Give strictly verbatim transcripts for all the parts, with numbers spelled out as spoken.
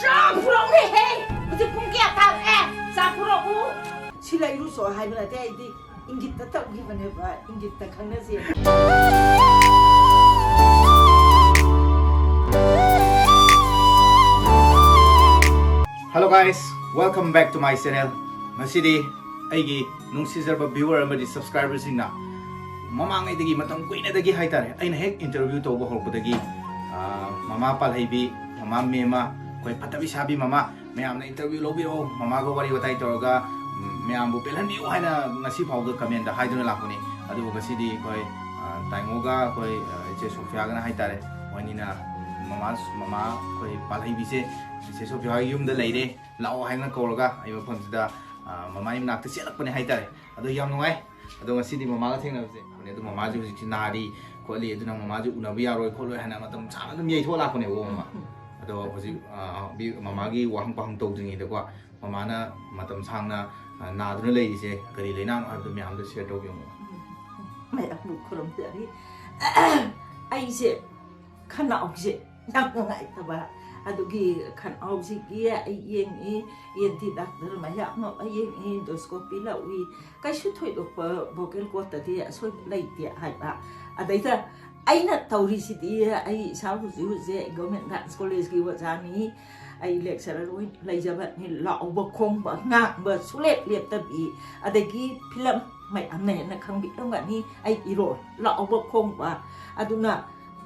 ꯆꯥꯛ ꯄꯨꯔꯛꯎꯅꯦꯍꯦ! ꯍꯧꯖꯤꯛ ꯄꯨꯡ ꯀꯌꯥ ꯇꯥꯔꯦ? ꯆꯥꯛ ꯄꯨꯔꯛꯎ! ꯁꯤ ꯂꯩꯔꯨꯆꯣ ꯍꯥꯏꯕ ꯅꯠꯇꯦ, ꯑꯩꯗꯤ ꯏꯪꯒꯤꯠꯇ ꯇꯧꯈꯤꯕꯅꯦꯕ, ꯏꯪꯒꯤꯠꯇ ꯈꯪꯅꯁꯦ꯫ Hello guys, welcome back to my channel. ꯉꯁꯤꯗꯤ ꯑꯩꯒꯤ ꯅꯨꯡꯁꯤꯖꯔꯕ viewer ꯑꯃꯗꯤ subscriberꯁꯤꯡꯅ ꯃꯃꯥꯡꯉꯩꯗꯒꯤ, ꯃꯇꯝ ꯀꯨꯏꯅꯗꯒꯤ ꯍꯥꯏꯇꯥꯔꯦ, ꯑꯩꯅ ꯍꯦꯛ interview ꯇꯧꯕ ꯍꯧꯔꯛꯄꯗꯒꯤ, ꯑꯥ, ꯃꯃꯥ ꯄꯥꯜꯍꯩꯕꯤ, ꯃꯃꯥ ꯃꯦꯝꯃ, ꯑꯩꯈꯣꯏ ꯐꯠꯇꯕꯤ ꯁꯥꯕꯤ ꯃꯃꯥ, ꯃꯌꯥꯝꯅ interview ꯂꯧꯕꯤꯔꯛꯑꯣ, ꯃꯃꯥꯒ ꯋꯥꯔꯤ ꯋꯥꯇꯥꯏ ꯇꯧꯔꯒ, ꯎꯝ, ꯃꯌꯥꯝꯕꯨ ꯄꯦꯜꯍꯟꯕꯤꯌꯨ ꯍꯥꯏꯅ ꯉꯁꯤ ꯐꯥꯎꯗ commentꯇ ꯍꯥꯏꯗꯨꯅ ꯂꯥꯛꯄꯅꯤ꯫ ꯑꯗꯨꯕꯨ ꯉꯁꯤꯗꯤ ꯑꯩꯈꯣꯏ, ꯑꯥ, ꯇꯥꯏꯉꯣꯒ ꯑꯩꯈꯣꯏ, ꯑꯥ, ꯏꯆꯦ ꯁꯣꯐꯤꯌꯥꯒꯅ ꯍꯥꯏꯇꯥꯔꯦ, ꯃꯣꯏꯅꯤꯅ ꯃꯃꯥ, ꯃꯃꯥ ꯑꯩꯈꯣꯏ ꯄꯥꯜꯍꯩꯕꯤꯁꯦ ꯏꯆꯦ ꯁꯣꯐꯤꯌꯥꯒꯤ ꯌꯨꯝꯗ ꯂꯩꯔꯦ, ꯂꯥꯛꯑꯣ ꯍꯥꯏꯅ ꯀꯧꯔꯒ ꯑꯩ ꯃꯐꯝꯁꯤꯗ, ꯑꯥ, ꯃꯃꯥꯒꯤ ꯃꯅꯥꯛꯇ ꯆꯦꯜꯂꯛꯄꯅꯦ ꯍꯥꯏꯇꯥꯔꯦ꯫ ꯑꯗꯣ ꯌꯥꯝ ꯅꯨꯡꯉꯥꯏ꯫ ꯑꯗꯣ ꯉꯁꯤꯗꯤ ꯃꯃꯥꯒ ꯊꯦꯡꯅꯕꯁꯦ, ꯑꯗꯣ ꯃꯃꯥꯁꯦ ꯍꯧꯖꯤꯛꯁꯤ ꯅꯥꯔꯤ ꯈꯣꯠꯂꯤ, ꯑꯗꯨꯅ ꯃꯃꯥꯁꯦ ꯎꯅꯕ ꯌꯥꯔꯣꯏ ꯈꯣꯠꯂꯣꯏ ꯍꯥꯏꯅ ꯃꯇꯝ ꯁꯥꯡꯅ ꯑꯗꯨꯝ ꯌꯩꯊꯣꯛꯑ ꯂꯥꯛꯄꯅꯦꯕꯀꯣ ꯃꯃꯥ꯫ ꯑꯗꯣ ꯍꯧꯖꯤꯛ, ꯑꯥ, ꯕꯤ-, ꯃꯃꯥꯒꯤ ꯋꯥꯍꯪ ꯄꯥꯍꯪ ꯇꯧꯗ꯭ꯔꯤꯉꯩꯗꯀꯣ, ꯃꯃꯥꯅ ꯃꯇꯝ ꯁꯥꯡꯅ, ꯑꯥ, ꯅꯥꯗꯨꯅ ꯂꯩꯔꯤꯁꯦ ꯀꯔꯤ ꯂꯩꯅꯥꯅꯣ ꯍꯥꯏꯕꯗꯣ ꯃꯌꯥꯝꯗ share ꯇꯧꯕꯤꯌꯣ ꯃꯃꯥ꯫ ꯃꯌꯥꯝꯕꯨ ꯈꯨꯔꯨꯝꯖꯔꯤ꯫ ꯑꯩꯁꯦ ꯈꯅꯥꯎꯁꯦ ꯌꯥꯝ ꯅꯨꯡꯉꯥꯏꯇꯕ, ꯑꯗꯨꯒꯤ ꯈꯅꯥꯎꯁꯤꯒꯤ ꯑꯩ ꯌꯦꯡꯉꯤ, ENT doctor ꯃꯌꯥꯝ ꯑꯃ ꯌꯦꯡꯉꯤ, endoscopy ꯂꯧꯏ, ꯀꯩꯁꯨ ꯊꯣꯏꯗꯣꯛꯄ vocal cordꯇꯗꯤ ꯑꯁꯣꯏꯕ ꯂꯩꯇꯦ ꯍꯥꯏꯕ꯫ ꯑꯗꯩꯗ ꯑꯩꯅ ꯇꯧꯔꯤꯁꯤꯗꯤ, ꯑꯩ ꯏꯁꯥ ꯍꯧꯖꯤꯛ ꯍꯧꯖꯤꯛ Government Dance Collegeꯀꯤ ꯑꯣꯖꯥꯅꯤ, ꯑꯩ lecturer ꯑꯣꯏꯅ ꯂꯩꯖꯕꯅꯤ, ꯂꯥꯎꯕ ꯈꯣꯡꯕ ꯉꯥꯡꯕ ꯁꯨꯡꯂꯦꯞ ꯂꯦꯞꯇꯕꯤ, ꯑꯗꯒꯤ film ꯃꯌꯥꯝꯅ ꯍꯦꯟꯅ ꯈꯪꯕꯤꯔꯝꯒꯅꯤ ꯑꯩ ꯏꯔꯣꯜ ꯂꯥꯎꯕ ꯈꯣꯡꯕ꯫ ꯑꯗꯨꯅ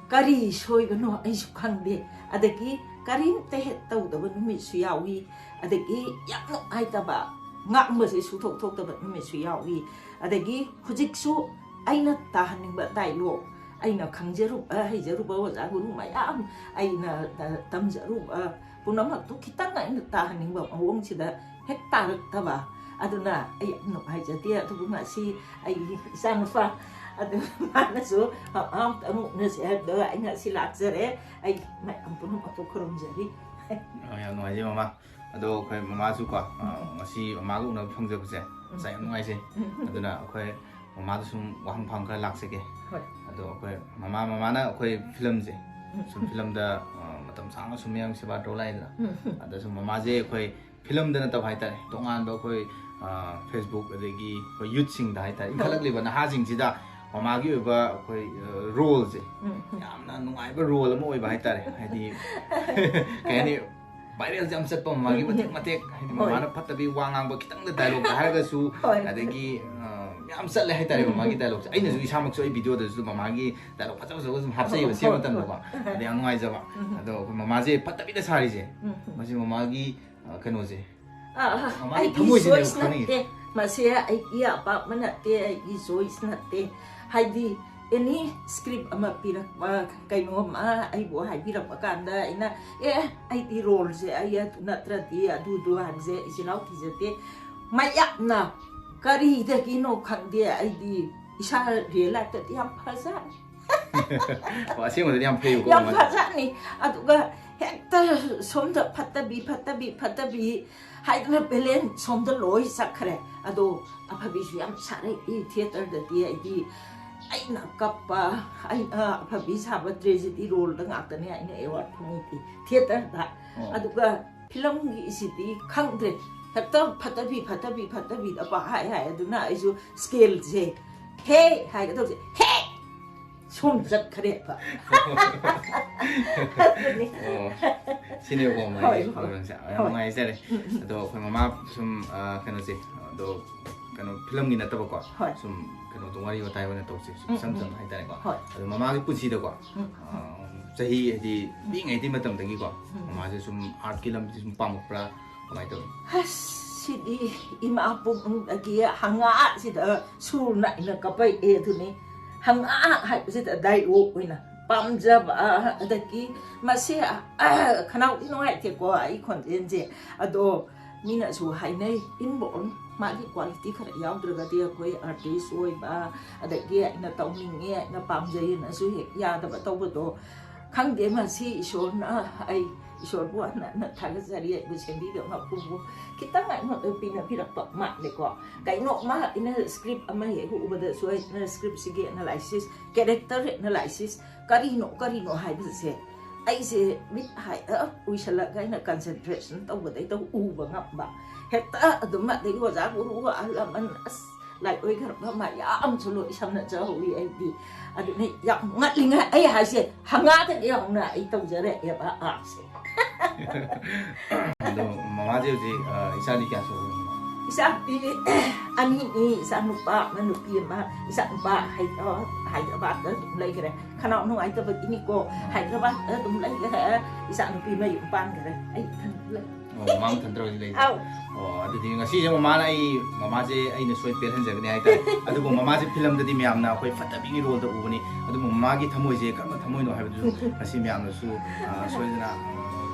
ꯀꯔꯤ ꯁꯣꯏꯕꯅꯣ ꯑꯩꯁꯨ ꯈꯪꯗꯦ꯫ ꯑꯗꯒꯤ ꯀꯔꯤꯝꯇ ꯍꯦꯛ ꯇꯧꯗꯕ ꯅꯨꯃꯤꯠꯁꯨ ꯌꯥꯎꯏ꯫ ꯑꯗꯒꯤ ꯌꯥꯝ ꯅꯨꯡꯉꯥꯏꯇꯕ, ꯉꯥꯡꯕꯁꯦ ꯁꯨꯊꯣꯛ ꯊꯣꯛꯇꯕ ꯅꯨꯃꯤꯠꯁꯨ ꯌꯥꯎꯏ꯫ ꯑꯗꯒꯤ ꯍꯧꯖꯤꯛꯁꯨ ꯑꯩꯅ ꯇꯥꯍꯟꯅꯤꯡꯕ dialogue, ꯑꯩꯅ ꯈꯪꯖꯔꯨꯕ, ꯍꯩꯖꯔꯨꯕ ꯑꯣꯖꯥ ꯒꯨꯔꯨ ꯃꯌꯥꯝ, ꯑꯩꯅ, ꯑ, ꯇꯝꯖꯔꯨꯕ ꯄꯨꯝꯅꯃꯛꯇꯨ ꯈꯤꯇꯪ ꯑꯩꯅ ꯇꯥꯍꯟꯅꯤꯡꯕ ꯃꯑꯣꯡꯁꯤꯗ ꯍꯦꯛ ꯇꯥꯔꯛꯇꯕ꯫ ꯑꯗꯨꯅ ꯑꯩ ꯌꯥꯝ ꯅꯨꯡꯉꯥꯏꯖꯗꯦ꯫ ꯑꯗꯨꯕꯨ ꯉꯁꯤ ꯑꯩꯒꯤ ꯏꯆꯥꯅꯨꯄꯥ ꯑꯗꯨ ꯃꯥꯅꯁꯨ "ꯃꯃꯥ ꯑꯃꯨꯛꯇꯪ ꯎꯅꯁꯦ" ꯍꯥꯏꯕꯗꯣ ꯑꯩ ꯉꯁꯤ ꯂꯥꯛꯆꯔꯦ꯫ ꯑꯩ ꯃꯌꯥꯝ ꯄꯨꯝꯅꯃꯛꯄꯨ ꯈꯨꯔꯨꯝꯖꯔꯤ꯫ ꯑ, ꯌꯥꯝ ꯅꯨꯡꯉꯥꯏꯖꯩ ꯃꯃꯥ꯫ ꯑꯗꯣ ꯑꯩꯈꯣꯏ ꯃꯃꯥꯁꯨꯀꯣ, ꯑ, ꯉꯁꯤ ꯃꯃꯥꯒ ꯎꯅꯕ ꯐꯪꯖꯕꯁꯦ ꯉꯁꯥꯏ ꯌꯥꯝ ꯅꯨꯡꯉꯥꯏꯖꯩ꯫ ꯑꯗꯨꯅ ꯑꯩꯈꯣꯏ ꯃꯃꯥꯗ ꯁꯨꯝ ꯋꯥꯍꯪ ꯐꯪ ꯈꯔ ꯂꯥꯛꯆꯒꯦ꯫ ꯍꯣꯏ꯫ ꯑꯗꯣ ꯑꯩꯈꯣꯏ ꯃꯃꯥ, ꯃꯃꯥꯅ ꯑꯩꯈꯣꯏ filmꯁꯦ, ꯎꯝ꯫ ꯁꯨꯝ filmꯗ, ꯑ, ꯃꯇꯝ ꯁꯥꯡꯅ ꯁꯨꯝ ꯃꯌꯥꯝ ꯁꯦꯕꯥ ꯇꯧ ꯂꯥꯛꯏꯗꯅ꯫ ꯑꯗ ꯁꯨꯝ ꯃꯃꯥꯁꯦ ꯑꯩꯈꯣꯏ ꯐꯤꯂꯝꯗ ꯅꯠꯇꯕ ꯍꯥꯏꯇꯥꯔꯦ, ꯇꯣꯉꯥꯟꯕ ꯑꯩꯈꯣꯏ, ꯑ, Facebook ꯑꯗꯒꯤ ꯑꯩꯈꯣꯏ ꯌꯨꯠꯁꯤꯡꯗ ꯍꯥꯏꯇꯥꯔꯦ, ꯏꯟꯈꯠꯂꯛꯂꯤꯕ ꯅꯍꯥꯁꯤꯡꯁꯤꯗ ꯃꯃꯥꯒꯤ ꯑꯣꯏꯕ ꯑꯩꯈꯣꯏ, ꯑ, ꯔꯣꯜꯁꯦ ꯌꯥꯝꯅ ꯅꯨꯡꯉꯥꯏꯕ ꯔꯣꯜ ꯑꯃ ꯑꯣꯏꯕ ꯍꯥꯏꯇꯥꯔꯦ꯫ ꯍꯥꯏꯗꯤ ꯀꯩ ꯍꯥꯏꯅꯤ, ꯚꯥꯏꯔꯦꯜꯁꯦ ꯌꯥꯝ ꯆꯠꯄ ꯃꯃꯥꯒꯤ ꯃꯇꯦꯛ ꯃꯇꯦꯛ, ꯍꯥꯏꯗꯤ ꯍꯣꯏ꯫ ꯃꯃꯥꯅ ꯐꯠꯇꯕꯤ ꯋꯥ ꯉꯥꯡꯕ ꯈꯤꯇꯪꯗ ꯗꯥꯏꯂꯣꯛꯇ ꯍꯥꯏꯔꯒꯁꯨ, ꯍꯣꯏ꯫ ꯑꯗꯒꯤ, ꯑ, ꯌꯥꯝ ꯆꯠꯂꯦ ꯍꯥꯏꯇꯥꯔꯦ ꯃꯃꯥꯒꯤ ꯗꯥꯏꯂꯣꯛꯁꯦ꯫ ꯑꯩꯅꯁꯨ ꯏꯁꯥꯃꯛꯁꯨ ꯑꯩ ꯚꯤꯗꯤꯑꯣꯗꯁꯨ ꯃꯃꯥꯒꯤ ꯗꯥꯏꯂꯣꯛ ꯐꯖ ꯐꯖꯕ ꯁꯨꯝ ꯍꯥꯞꯆꯩꯕ, ꯍꯣꯏ, ꯁꯦꯝꯕ ꯍꯣꯏ, ꯃꯇꯝꯗꯀꯣ꯫ ꯍꯣꯏ꯫ ꯑꯗ ꯌꯥꯝ ꯅꯨꯡꯉꯥꯏꯖꯕ꯫ ꯑꯗꯣ ꯑꯩꯈꯣꯏ ꯃꯃꯥꯁꯦ ꯐꯠꯇꯕꯤꯗ ꯁꯥꯔꯤꯁꯦ, ꯃꯁꯤ ꯃꯃꯥꯒꯤ, ꯑ, ꯀꯩꯅꯣꯁꯦ, ꯑꯥ, ꯃꯃꯥꯒꯤ ꯑꯩꯒꯤ ꯊꯃꯣꯏꯁꯤꯅꯦꯕ ꯆꯣꯏꯁ ꯈꯪꯅꯤꯡꯉꯤꯁꯦ꯫ ꯅꯠꯇꯦ꯫ ꯃꯁꯤ ꯑꯩꯒꯤ ꯑꯄꯥꯝꯕ ꯅꯠꯇꯦ, ꯑꯩꯒꯤ ꯆꯣꯏꯁ ꯅꯠꯇꯦ꯫ ꯍꯥꯏꯗꯤ ꯑꯦꯅꯤ ꯁ꯭ꯀ꯭ꯔꯤꯞ ꯑꯃ ꯄꯤꯔꯛꯄ, ꯀꯩꯅꯣꯝꯃ ꯑꯩꯕꯨ ꯍꯥꯏꯕꯤꯔꯛꯄ ꯀꯥꯟꯗ ꯑꯩꯅ, "ꯑꯦ, ꯑꯩꯗꯤ ꯔꯣꯜꯁꯦ ꯑꯩ ꯑꯗꯨ ꯅꯠꯇ꯭ꯔꯗꯤ ꯑꯗꯨꯗꯨ" ꯍꯥꯏꯕꯁꯦ ꯑꯩ ꯆꯤꯜꯍꯥꯎ ꯊꯤꯖꯗꯦ꯫ ꯃꯌꯥꯝꯅ ꯀꯔꯤꯗꯒꯤꯅꯣ ꯈꯪꯗꯦ, ꯑꯩꯗꯤ ꯏꯁꯥ ꯔꯤꯌꯦꯜ ꯂꯥꯏꯐꯇꯗꯤ ꯌꯥꯝ ꯐꯖꯅꯤ꯫ ꯑꯣ, ꯑꯁꯦꯡꯕꯗꯗꯤ ꯌꯥꯝ ꯐꯩꯕꯀꯣ ꯌꯥꯝ ꯃꯃꯥꯁꯦ꯫ ꯐꯖꯅꯤ꯫ ꯑꯗꯨꯒ ꯍꯦꯛꯇ ꯁꯣꯝꯗ ꯐꯠꯇꯕꯤ, ꯐꯠꯇꯕꯤ, ꯐꯠꯇꯕꯤ ꯍꯥꯏꯗꯅ ꯕꯦꯂꯦꯟ ꯁꯣꯝꯗ ꯂꯣꯏ ꯆꯠꯈ꯭ꯔꯦ꯫ ꯑꯗꯣ ꯑꯐꯕꯤꯁꯨ ꯌꯥꯝ ꯁꯥꯔꯛꯏ ꯊꯤꯌꯦꯇꯔꯗꯗꯤ꯫ ꯑꯩꯗꯤ ꯑꯩꯅ ꯀꯞꯄ, ꯑꯩꯅ ꯑꯐꯕꯤ ꯁꯥꯕ ꯇ꯭ꯔꯦꯖꯦꯗꯤ ꯔꯣꯜꯗ ꯉꯥꯛꯇꯅꯦ ꯑꯩꯅ ꯑꯦꯋꯥꯔꯗ ꯐꯪꯉꯤꯗꯤ ꯊꯤꯌꯦꯇꯔꯗ꯫ ꯑꯣ꯫ ꯑꯗꯨꯒ ꯐꯤꯂꯝꯒꯤꯁꯤꯗꯤ ꯈꯪꯗ꯭ꯔꯦ, ꯍꯦꯛꯇ ꯐꯠꯇꯕꯤ, ꯐꯠꯇꯕꯤ, ꯐꯠꯇꯕꯤꯗ ꯄꯪꯍꯥꯏ ꯍꯥꯏ꯫ ꯑꯗꯨꯅ ꯑꯩꯁꯨ ꯁ꯭ꯀꯦꯜꯁꯦ "ꯍꯦ" ꯍꯥꯏꯒꯗꯧꯁꯦ "ꯍꯦ" ꯁꯣꯝ ꯆꯠꯈ꯭ꯔꯦꯕ꯫ ꯑꯗꯨꯅꯤ꯫ ꯑꯣ, ꯁꯤꯅꯦꯕꯀꯣ ꯃꯥꯒꯤ ꯍꯣꯏ, ꯍꯣꯏ꯫ ꯄ꯭ꯔꯣꯕ꯭ꯂꯦꯝꯁꯦ꯫ ꯌꯥꯝ ꯍꯣꯏ꯫ ꯅꯨꯡꯉꯥꯏꯖꯔꯦ꯫ ꯎꯝ, ꯎꯝ꯫ ꯑꯗꯣ ꯑꯩꯈꯣꯏ ꯃꯃꯥ ꯁꯨꯝ, ꯑ, ꯀꯩꯅꯣꯁꯦ, ꯑꯗꯣ ꯀꯩꯅꯣ ꯐꯤꯂꯝꯒꯤ ꯅꯠꯇꯕꯀꯣ, ꯍꯣꯏ꯫ ꯁꯨꯝ ꯀꯩꯅꯣꯗꯣ ꯋꯥꯔꯤ ꯋꯥꯇꯥꯏ ꯑꯣꯏꯅ ꯇꯧꯁꯦ, ꯁꯨꯝ ꯎꯝ, ꯏꯁꯝ ꯎꯝ꯫ ꯁꯝꯅ ꯍꯥꯏꯇꯥꯔꯦꯀꯣ꯫ ꯍꯣꯏ꯫ ꯑꯗꯣ ꯃꯃꯥꯒꯤ ꯄꯨꯟꯁꯤꯗꯀꯣ, ꯎꯝ꯫ ꯑ, ꯆꯍꯤ ꯍꯥꯏꯗꯤ ꯄꯤꯛꯏꯉꯩꯗꯤ ꯃꯇꯝꯗꯒꯤꯀꯣ, ꯎꯝ꯫ ꯃꯃꯥꯁꯦ ꯁꯨꯝ ꯑꯥꯔꯠꯀꯤ ꯂꯝꯁꯦ ꯁꯨꯝ ꯄꯥꯝꯃꯛꯄ꯭ꯔꯥ, ꯀꯃꯥꯏꯅ ꯇꯧꯋꯤ? ꯑꯁ, ꯁꯤꯗꯤ ꯏꯃꯥ ꯄꯨꯛꯅꯨꯡꯗꯒꯤ ꯍꯪꯒꯥꯁꯤꯗ ꯁꯨꯔ ꯅꯥꯏꯅ ꯀꯞꯄꯛꯑꯦ ꯑꯗꯨꯅꯤ꯫ ꯍꯪꯒꯥ ꯍꯥꯏꯕꯁꯤꯗ ꯗꯥꯏꯂꯣꯛ ꯑꯣꯏꯅ ꯄꯥꯝꯖꯕ, ꯑꯗꯒꯤ ꯃꯁꯤ, ꯑ, ꯈꯅꯥꯎꯗꯤ ꯅꯨꯡꯉꯥꯏꯇꯦꯀꯣ ꯑꯩ ꯈꯣꯟꯖꯦꯜꯁꯦ꯫ ꯑꯗꯣ ꯃꯤꯅꯁꯨ ꯍꯥꯏꯅꯩ, "ꯏꯟꯕꯣꯔꯟ ꯃꯥꯒꯤ ꯀ꯭ꯋꯥꯂꯤꯇꯤ ꯈꯔ ꯌꯥꯎꯗ꯭ꯔꯒꯗꯤ ꯑꯩꯈꯣꯏ ꯑꯥꯔꯇꯤꯁ ꯑꯣꯏꯕ, ꯑꯗꯒꯤ ꯑꯩꯅ ꯇꯧꯅꯤꯡꯉꯦ, ꯑꯩꯅ ꯄꯥꯝꯖꯩꯅꯁꯨ ꯍꯦꯛ ꯌꯥꯗꯕ ꯇꯧꯕꯗꯣ ꯈꯪꯗꯦ꯫ ꯃꯁꯤ ꯏꯁꯣꯔꯅ, ꯑꯩ ꯏꯁꯣꯔꯕꯨ ꯍꯟꯅ ꯍꯟꯅ ꯊꯥꯒꯠꯆꯔꯤ, ꯑꯩꯕꯨ ꯁꯦꯝꯕꯤꯕ ꯃꯄꯨꯕꯨ ꯈꯤꯇꯪ ꯑꯩꯉꯣꯟꯗ ꯄꯤꯅꯕꯤꯔꯛꯄ ꯃꯥꯜꯂꯦꯀꯣ꯫ ꯀꯩꯅꯣꯝꯃ ꯑꯩꯅ ꯁ꯭ꯀ꯭ꯔꯤꯞ ꯑꯃ ꯍꯦꯛ ꯎꯕꯗꯁꯨ ꯑꯩꯅ ꯁ꯭ꯀ꯭ꯔꯤꯞꯁꯤꯒꯤ ꯑꯦꯅꯥꯂꯥꯏꯁꯤꯁ, ꯀꯦꯔꯦꯛꯇꯔ ꯑꯦꯅꯥꯂꯥꯏꯁꯤꯁ, ꯀꯔꯤꯅꯣ ꯀꯔꯤꯅꯣ ꯍꯥꯏꯕꯁꯦ ꯑꯩꯁꯦ ꯃꯤꯠ ꯍꯥꯏꯗ ꯎꯏꯁꯜꯂꯒ ꯑꯩꯅ concentration ꯇꯧꯕꯗꯩꯗ ꯎꯕ ꯉꯝꯕ꯫ ꯍꯦꯛꯇ ꯑꯗꯨꯝ ꯑꯗꯒꯤ ꯑꯣꯖꯥ ꯒꯨꯔꯨ ꯑꯍꯜ ꯂꯃꯟ ꯑꯁ ꯂꯥꯏ ꯑꯣꯏꯈ꯭ꯔꯕ ꯃꯌꯥꯝꯁꯨ ꯂꯣꯏ ꯁꯝꯅꯖꯍꯧꯋꯤ ꯑꯩꯗꯤ꯫ ꯑꯗꯨꯅ ꯌꯥꯝ ꯉꯜꯂꯤꯉꯩ ꯑꯩ ꯍꯥꯏꯁꯦ ꯍꯪꯉꯥꯗꯒꯤ ꯍꯧꯅ ꯑꯩ ꯇꯧꯖꯔꯛꯑꯦꯕ ꯑꯥꯔꯠꯁꯦ꯫ ꯑꯗꯣ ꯃꯃꯥꯁꯦ ꯍꯧꯖꯤꯛ ꯑ, ꯏꯆꯥꯗꯤ ꯀꯌꯥ ꯁꯨꯔꯒꯦ ꯃꯃꯥ? ꯏꯆꯥꯅꯨꯄꯤ ꯑꯅꯤꯅꯤ, ꯏꯆꯥ ꯅꯨꯄꯥ ꯑꯃ ꯅꯨꯄꯤ ꯑꯃ꯫ ꯏꯆꯥ ꯅꯨꯄꯥ ꯍꯥꯏꯗ꯭ꯔꯕꯥꯠꯇ ꯑꯗꯨꯝ ꯂꯩꯈ꯭ꯔꯦ꯫ ꯈꯅꯥꯎ ꯅꯨꯡꯉꯥꯏꯇꯕꯒꯤꯅꯤꯀꯣ ꯍꯥꯏꯗ꯭ꯔꯕꯥꯠꯇ ꯑꯗꯨꯝ ꯂꯩꯈ꯭ꯔꯦ꯫ ꯏꯆꯥ ꯅꯨꯄꯤ ꯃꯌꯨꯝ ꯄꯥꯟꯈ꯭ꯔꯦ꯫ ꯑꯩ ꯏꯊꯟꯇ ꯂꯩ꯫ ꯑꯣ, ꯃꯃꯥ ꯃꯊꯟꯇ ꯑꯣꯏꯗꯤ ꯂꯩ꯫ ꯑꯧ꯫ ꯑꯣ, ꯑꯗꯨꯗꯤ ꯉꯁꯤꯁꯦ ꯃꯃꯥꯅ ꯑꯩ ꯃꯃꯥꯁꯦ ꯑꯩꯅ ꯁꯣꯏ ꯄꯦꯜꯍꯟꯖꯒꯅꯤ ꯍꯥꯏꯇꯥꯔꯦ꯫ ꯑꯗꯨꯕꯨ ꯃꯃꯥꯁꯦ ꯐꯤꯂꯝꯗꯗꯤ ꯃꯌꯥꯝꯅ ꯑꯩꯈꯣꯏ ꯐꯠꯇꯕꯤꯒꯤ ꯔꯣꯜꯗ ꯎꯕꯅꯤ꯫ ꯑꯗꯨꯕꯨ ꯃꯃꯥꯒꯤ ꯊꯃꯣꯏꯁꯦ ꯀꯔꯝꯕ ꯊꯃꯣꯏꯅꯣ ꯍꯥꯏꯕꯗꯨꯁꯨ ꯉꯁꯤ ꯃꯌꯥꯝꯅꯁꯨ ꯑ, ꯁꯣꯏꯗꯅ ꯑ,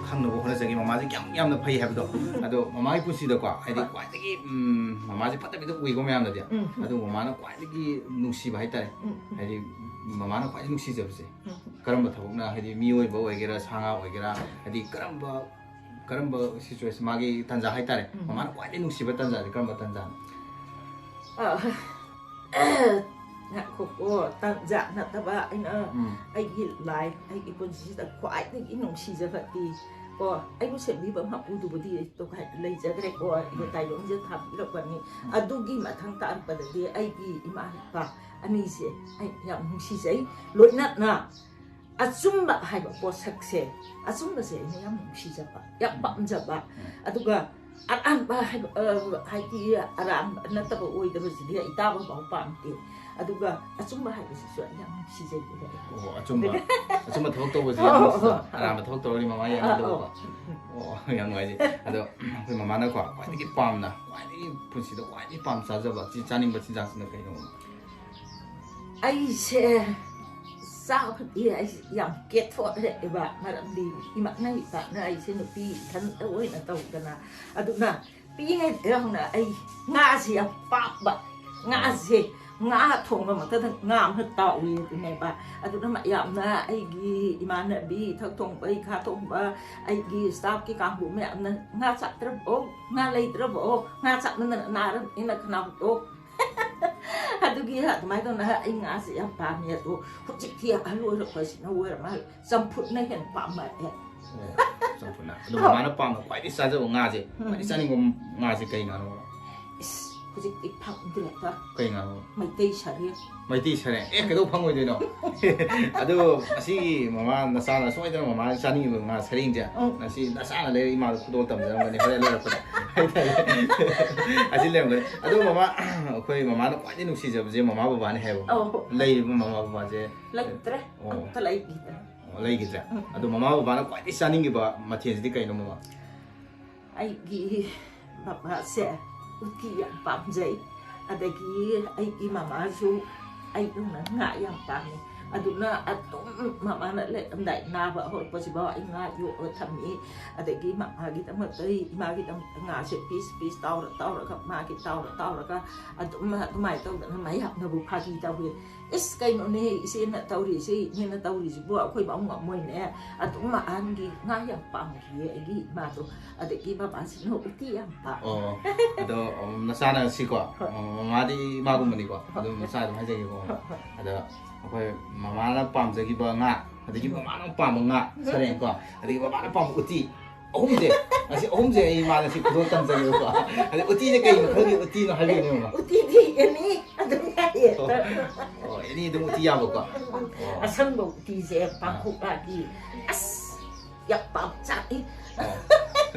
ꯈꯪꯅꯕ ꯍꯣꯠꯅꯖꯒꯦ꯫ ꯃꯃꯥꯁꯦ ꯀꯌꯥꯝ ꯌꯥꯝꯅ ꯐꯩ ꯍꯥꯏꯕꯗꯣ꯫ ꯑꯗꯣ ꯃꯃꯥꯒꯤ ꯄꯨꯟꯁꯤꯗꯀꯣ ꯍꯥꯏꯗꯤ ꯍꯣꯏ꯫ ꯈ꯭ꯋꯥꯏꯗꯒꯤ ꯎꯝ, ꯃꯃꯥꯁꯦ ꯐꯠꯇꯕꯤꯗ ꯎꯏꯀꯣ ꯃꯌꯥꯝꯅꯗꯤ꯫ ꯎꯝ꯫ ꯑꯗꯨꯕꯨ ꯃꯃꯥꯅ ꯈ꯭ꯋꯥꯏꯗꯒꯤ ꯅꯨꯡꯁꯤꯕ ꯍꯥꯏꯇꯥꯔꯦ꯫ ꯎꯝ, ꯎꯝ꯫ ꯍꯥꯏꯗꯤ ꯃꯃꯥꯅ ꯈ꯭ꯋꯥꯏꯗꯒꯤ ꯅꯨꯡꯁꯤꯖꯕꯁꯦ ꯎꯝ꯫ ꯀꯔꯝꯕ ꯊꯕꯛꯅ, ꯍꯥꯏꯗꯤ ꯃꯤꯑꯣꯏꯕ ꯑꯣꯏꯒꯦꯔꯥ ꯁꯥ ꯉꯥ ꯑꯣꯏꯒꯦꯔꯥ, ꯍꯥꯏꯗꯤ ꯀꯔꯝꯕ ꯀꯔꯝꯕ ꯁꯤꯆꯨꯋꯦꯁꯟ, ꯃꯥꯒꯤ ꯇꯥꯟꯖꯥ ꯍꯥꯏꯇꯥꯔꯦ, ꯎꯝ꯫ ꯃꯃꯥꯅ ꯈ꯭ꯋꯥꯏꯗꯒꯤ ꯅꯨꯡꯁꯤꯕ ꯇꯥꯟꯖꯥꯁꯦ ꯀꯔꯝꯕ ꯇꯥꯟꯖꯥꯅꯣ? ꯑ, ꯉꯥꯏꯈꯣꯀꯣ, ꯇꯥꯟꯖꯥ ꯅꯠꯇꯕ ꯑꯩꯅ ꯎꯝ꯫ ꯑꯩꯒꯤ ꯂꯥꯏꯐ, ꯑꯩꯒꯤ ꯄꯨꯟꯁꯤꯁꯤꯗ ꯈ꯭ꯋꯥꯏꯗꯒꯤ ꯅꯨꯡꯁꯤꯖꯕꯗꯤ ꯀꯣ ꯑꯩꯕꯨ ꯁꯦꯝꯕꯤꯕ ꯃꯄꯨꯗꯨꯕꯨꯗꯤ ꯇꯣꯈꯥꯏ ꯂꯩꯖꯈ꯭ꯔꯦꯀꯣ꯫ ꯑꯩꯕꯨ ꯎꯝ꯫ ꯇꯥꯏꯕꯪꯁꯤꯗ ꯊꯥꯕꯤꯔꯛꯄꯅꯤ꯫ ꯎꯝ꯫ ꯑꯗꯨꯒꯤ ꯃꯊꯪ ꯇꯥꯔꯛꯄꯗꯗꯤ ꯑꯩꯒꯤ ꯏꯃꯥ ꯏꯄꯥ ꯑꯅꯤꯁꯦ ꯑꯩ ꯌꯥꯝ ꯅꯨꯡꯁꯤꯖꯩ꯫ ꯂꯣꯏꯅꯅ ꯑꯆꯨꯝꯕ ꯍꯥꯏꯕ ꯄꯣꯠꯁꯛꯁꯦ, ꯑꯆꯨꯝꯕꯁꯦ ꯑꯩꯅ ꯌꯥꯝ ꯅꯨꯡꯁꯤꯖꯕ, ꯌꯥꯝ ꯄꯥꯝꯖꯕ꯫ ꯎꯝ꯫ ꯑꯗꯨꯒ ꯑꯔꯥꯟꯕ ꯍꯥꯏꯕ, ꯑ, ꯍꯥꯏꯗꯤ ꯑꯔꯥꯟꯕ ꯅꯠꯇꯕ ꯑꯣꯏꯗꯕꯁꯤꯗꯤ ꯑꯩ ꯇꯥꯕ ꯐꯥꯎ ꯄꯥꯝꯗꯦ꯫ ꯑꯗꯨꯒ ꯑꯆꯨꯝꯕ ꯍꯥꯏꯕꯁꯤꯁꯨ ꯑꯩ ꯌꯥꯝ ꯅꯨꯡꯁꯤꯖꯩ꯫ ꯑꯣ, ꯑꯆꯨꯝꯕ, ꯑꯆꯨꯝꯕ ꯊꯕꯛ ꯇꯧꯕꯁꯦ ꯑꯣ, ꯌꯥꯝ ꯑꯣ, ꯅꯨꯡꯁꯤꯖ-, ꯑꯣ꯫ ꯑꯔꯥꯟꯕ ꯊꯕꯛ ꯇꯧꯔꯗꯤ ꯃꯃꯥ ꯌꯥꯝ ꯑꯥ, ꯇꯧꯕ꯫ ꯑꯣ꯫ ꯑꯣ, ꯌꯥꯝ ꯅꯨꯡꯉꯥꯏꯖꯩ꯫ ꯑꯗꯣ ꯑꯩꯈꯣꯏ ꯃꯃꯥꯅꯀꯣ ꯈ꯭ꯋꯥꯏꯗꯒꯤ ꯄꯥꯝꯅ, ꯈ꯭ꯋꯥꯏꯗꯒꯤ ꯄꯨꯟꯁꯤꯗ ꯈ꯭ꯋꯥꯏꯗꯒꯤ ꯄꯥꯝ ꯆꯥꯖꯕ, ꯆꯤ-, ꯆꯥꯅꯤꯡꯕ ꯆꯤꯟꯖꯥꯛꯁꯤꯅ ꯀꯩꯅꯣ? ꯑꯩꯁꯦ ꯆꯥꯕꯗꯤ ꯑꯩ ꯌꯥꯝ ꯀꯦꯊꯣꯛꯑꯦꯕ, ꯃꯔꯝꯗꯤ ꯏꯃꯥꯅ ꯏꯄꯥꯅ ꯑꯩꯁꯦ ꯅꯨꯄꯤ ꯏꯊꯟꯇ ꯑꯣꯏꯅ ꯇꯧꯗꯅ꯫ ꯑꯗꯨꯅ ꯄꯤꯛꯏꯉꯩꯗꯒꯤ ꯍꯧꯅ ꯑꯩ ꯉꯥꯁꯦ ꯌꯥꯝ ꯄꯥꯝꯕ꯫ ꯉꯥꯁꯦ, ꯉꯥ ꯊꯣꯡꯕ ꯃꯛꯇꯗ ꯉꯥ ꯑꯃ ꯇꯥꯎꯏ ꯑꯗꯨꯅꯦꯕ꯫ ꯑꯗꯨꯅ ꯃꯌꯥꯝꯅ, ꯑꯩꯒꯤ ꯏꯃꯥꯟꯅꯕꯤ ꯊꯛ ꯊꯣꯡꯕ, ꯏꯈꯥ ꯊꯣꯡꯕ, ꯑꯩꯒꯤ ꯁ꯭ꯇꯥꯐꯀꯤ ꯀꯥꯡꯕꯨ ꯃꯌꯥꯝꯅ, "ꯉꯥ ꯆꯥꯗ꯭ꯔꯕꯣ? ꯉꯥ ꯂꯩꯗ꯭ꯔꯕꯣ? ꯉꯥ ꯆꯥꯃꯟꯗꯅ ꯅꯥꯔꯕꯅꯤꯅ ꯈꯅꯥꯎꯗꯣ?" ꯑꯗꯨꯒꯤ ꯑꯗꯨꯃꯥꯏꯅ ꯇꯧꯅ ꯑꯩ ꯉꯥꯁꯦ ꯌꯥꯝ ꯄꯥꯝꯃꯦ꯫ ꯑꯗꯣ ꯍꯧꯖꯤꯛꯇꯤ ꯑꯍꯜ ꯑꯣꯏꯔꯛꯄꯁꯤꯅ ꯑꯣꯏꯔ ꯃꯥꯜꯂꯦ, ꯆꯝꯐꯨꯠꯅ ꯍꯦꯟꯅ ꯄꯥꯝꯃꯛꯑꯦ꯫ ꯑꯣ, ꯆꯝꯐꯨꯠꯅ꯫ ꯑꯗꯣ ꯃꯃꯥꯅ ꯄꯥꯝꯅ ꯈ꯭ꯋꯥꯏꯗꯒꯤ ꯆꯥꯖꯕ ꯉꯥꯁꯦ, ꯎꯝ꯫ ꯈ꯭ꯋꯥꯏꯗꯒꯤ ꯆꯥꯅꯤꯡꯕ ꯉꯥꯁꯦ ꯀꯩ ꯉꯥꯅꯣ? ꯏꯁ, ꯍꯧꯖꯤꯛꯇꯤ ꯐꯪꯗ꯭ꯔꯦꯗ꯫ ꯀꯩ ꯉꯥꯅꯣ? ꯃꯩꯇꯩ ꯁꯔꯦꯡ꯫ ꯃꯩꯇꯩ ꯁꯔꯦꯡ꯫ ꯑꯦ, ꯀꯩꯗꯧ ꯐꯪꯉꯣꯏꯗꯣꯏꯅꯣ? ꯑꯗꯣ ꯉꯁꯤꯒꯤ ꯃꯃꯥ ꯅꯆꯥꯅ ꯁꯣꯏꯗꯅ ꯃꯃꯥꯅ ꯆꯥꯅꯤꯡꯉꯤꯕ ꯉꯥ ꯁꯔꯦꯡꯁꯦ, ꯎꯝ꯫ ꯉꯁꯤ ꯅꯆꯥꯅ ꯂꯩꯔ ꯏꯃꯥꯗ ꯈꯨꯗꯣꯜ ꯇꯝꯖꯔꯝꯒꯅꯤ ꯍꯣꯔꯦꯟ ꯂꯩꯔꯛꯄꯗ ꯍꯥꯏꯇꯥꯔꯦ꯫ ꯑꯁꯤ ꯂꯩꯔꯝꯒꯅꯤ꯫ ꯑꯗꯣ ꯃꯃꯥ, ꯑꯩꯈꯣꯏ ꯃꯃꯥꯅ ꯈ꯭ꯋꯥꯏꯗꯒꯤ ꯅꯨꯡꯁꯤꯖꯕꯁꯦ ꯃꯃꯥ ꯕꯕꯥꯅꯤ ꯍꯥꯏꯕ꯫ ꯑꯧ꯫ ꯂꯩꯔꯤꯕ ꯃꯃꯥ ꯕꯕꯥꯁꯦ? ꯂꯩꯇ꯭ꯔꯦ꯫ ꯑꯣ꯫ ꯑꯝꯇ ꯂꯩꯈꯤꯗ꯭ꯔꯦ꯫ ꯑꯣ, ꯂꯩꯈꯤꯗ꯭ꯔꯦ꯫ ꯎꯝ꯫ ꯑꯗꯣ ꯃꯃꯥ ꯕꯕꯥꯅ ꯈ꯭ꯋꯥꯏꯗꯒꯤ ꯆꯥꯅꯤꯡꯈꯤꯕ ꯃꯊꯦꯜꯁꯤꯗꯤ ꯀꯩꯅꯣ, ꯃꯃꯥ? ꯑꯩꯒꯤ ꯕꯕꯥꯁꯦ ꯎꯇꯤ ꯌꯥꯝ ꯄꯥꯝꯖꯩ꯫ ꯑꯗꯒꯤ ꯑꯩꯒꯤ ꯃꯃꯥꯁꯨ ꯑꯩꯗꯧꯅ ꯉꯥ ꯌꯥꯝ ꯄꯥꯝꯃꯤ꯫ ꯑꯗꯨꯅ ꯑꯗꯨꯝ ꯃꯃꯥꯅ ꯂꯩꯔꯝꯗꯥꯏ, ꯅꯥꯕ ꯍꯧꯔꯛꯄꯁꯤꯐꯥꯎ ꯑꯩ ꯉꯥ ꯌꯣꯛꯑꯒ ꯊꯝꯃꯤ꯫ ꯑꯗꯒꯤ ꯃꯃꯥꯒꯤꯗꯃꯛꯇ, ꯏꯃꯥꯒꯤꯗꯃꯛꯇ ꯉꯥꯁꯦ ꯄꯤꯁ ꯄꯤꯁ ꯇꯥꯎꯔ ꯇꯥꯎꯔꯒ, ꯃꯥꯒꯤ ꯇꯥꯎꯔ ꯇꯥꯎꯔꯒ ꯑꯗꯨꯝ ꯑꯗꯨꯃꯥꯏꯅ ꯇꯧꯗꯅ ꯃꯌꯥꯝꯅꯕꯨ ꯐꯥꯒꯤ ꯇꯧꯏ꯫ "ꯏꯁ, ꯀꯩꯅꯣꯅꯦ ꯏꯆꯦꯅ ꯇꯧꯔꯤꯁꯤ, ꯏꯅꯦꯅ ꯇꯧꯔꯤꯁꯤꯕꯨ ꯑꯩꯈꯣꯏ ꯐꯥꯎ ꯉꯝꯃꯣꯏꯅꯦ꯫ ꯑꯗꯨꯝ ꯑꯍꯟꯒꯤ ꯉꯥ ꯌꯥꯝ ꯄꯥꯝꯈꯤꯌꯦ ꯑꯩꯒꯤ ꯏꯃꯥꯗꯣ꯫ ꯑꯗꯒꯤ ꯕꯕꯥꯁꯤꯅ ꯎꯇꯤ ꯌꯥꯝ ꯄꯥꯝꯃꯦ"꯫ ꯑꯣ, ꯑꯗꯣ, ꯎꯝ, ꯅꯆꯥꯅ ꯁꯤꯀꯣ, ꯍꯣꯏ꯫ ꯎꯝ, ꯃꯃꯥꯗꯤ ꯏꯃꯥꯒꯨꯝꯕꯅꯤꯀꯣ꯫ ꯍꯣꯏ꯫ ꯑꯗꯨꯝ ꯃꯆꯥ ꯑꯗꯨꯝ ꯍꯥꯏꯖꯒꯦꯀꯣ꯫ ꯍꯣꯏ, ꯍꯣꯏ꯫ ꯑꯗ ꯑꯩꯈꯣꯏ ꯃꯃꯥꯅ ꯄꯥꯝꯖꯈꯤꯕ ꯉꯥ, ꯑꯗꯒꯤ ꯃꯃꯥꯅ ꯄꯥꯝꯕ ꯉꯥ, ꯁꯔꯦꯡꯀꯣ, ꯑꯗꯒꯤ ꯃꯃꯥꯅ ꯄꯥꯝꯕ ꯎꯇꯤ, ꯑꯍꯨꯝꯁꯦ, ꯑꯁꯤ ꯑꯍꯨꯝꯁꯦ ꯑꯩ ꯏꯃꯥꯗ ꯁꯤ ꯈꯨꯗꯣꯜ ꯇꯝꯖꯒꯦꯕꯀꯣ꯫ ꯑꯗ ꯎꯇꯤꯁꯦ ꯀꯩ ꯃꯈꯜꯒꯤ ꯎꯇꯤꯅꯣ ꯍꯥꯏꯕꯤꯌꯨꯅꯦ, ꯃꯃꯥ꯫ ꯎꯇꯤꯗꯤ ꯑꯦꯅꯤ ꯑꯗꯨꯝ ꯌꯥꯏꯌꯦ꯫ ꯑꯣ, ꯑꯦꯅꯤ ꯑꯗꯨꯝ ꯎꯇꯤ ꯌꯥꯕꯀꯣ꯫ ꯑꯣ꯫ ꯑꯁꯪꯕ ꯎꯇꯤꯁꯦ ꯄꯥꯡꯈꯣꯛꯂꯥꯒꯤ ꯑꯁ ꯌꯥꯝ ꯄꯥꯝ ꯆꯥꯏ꯫ ꯑꯣ꯫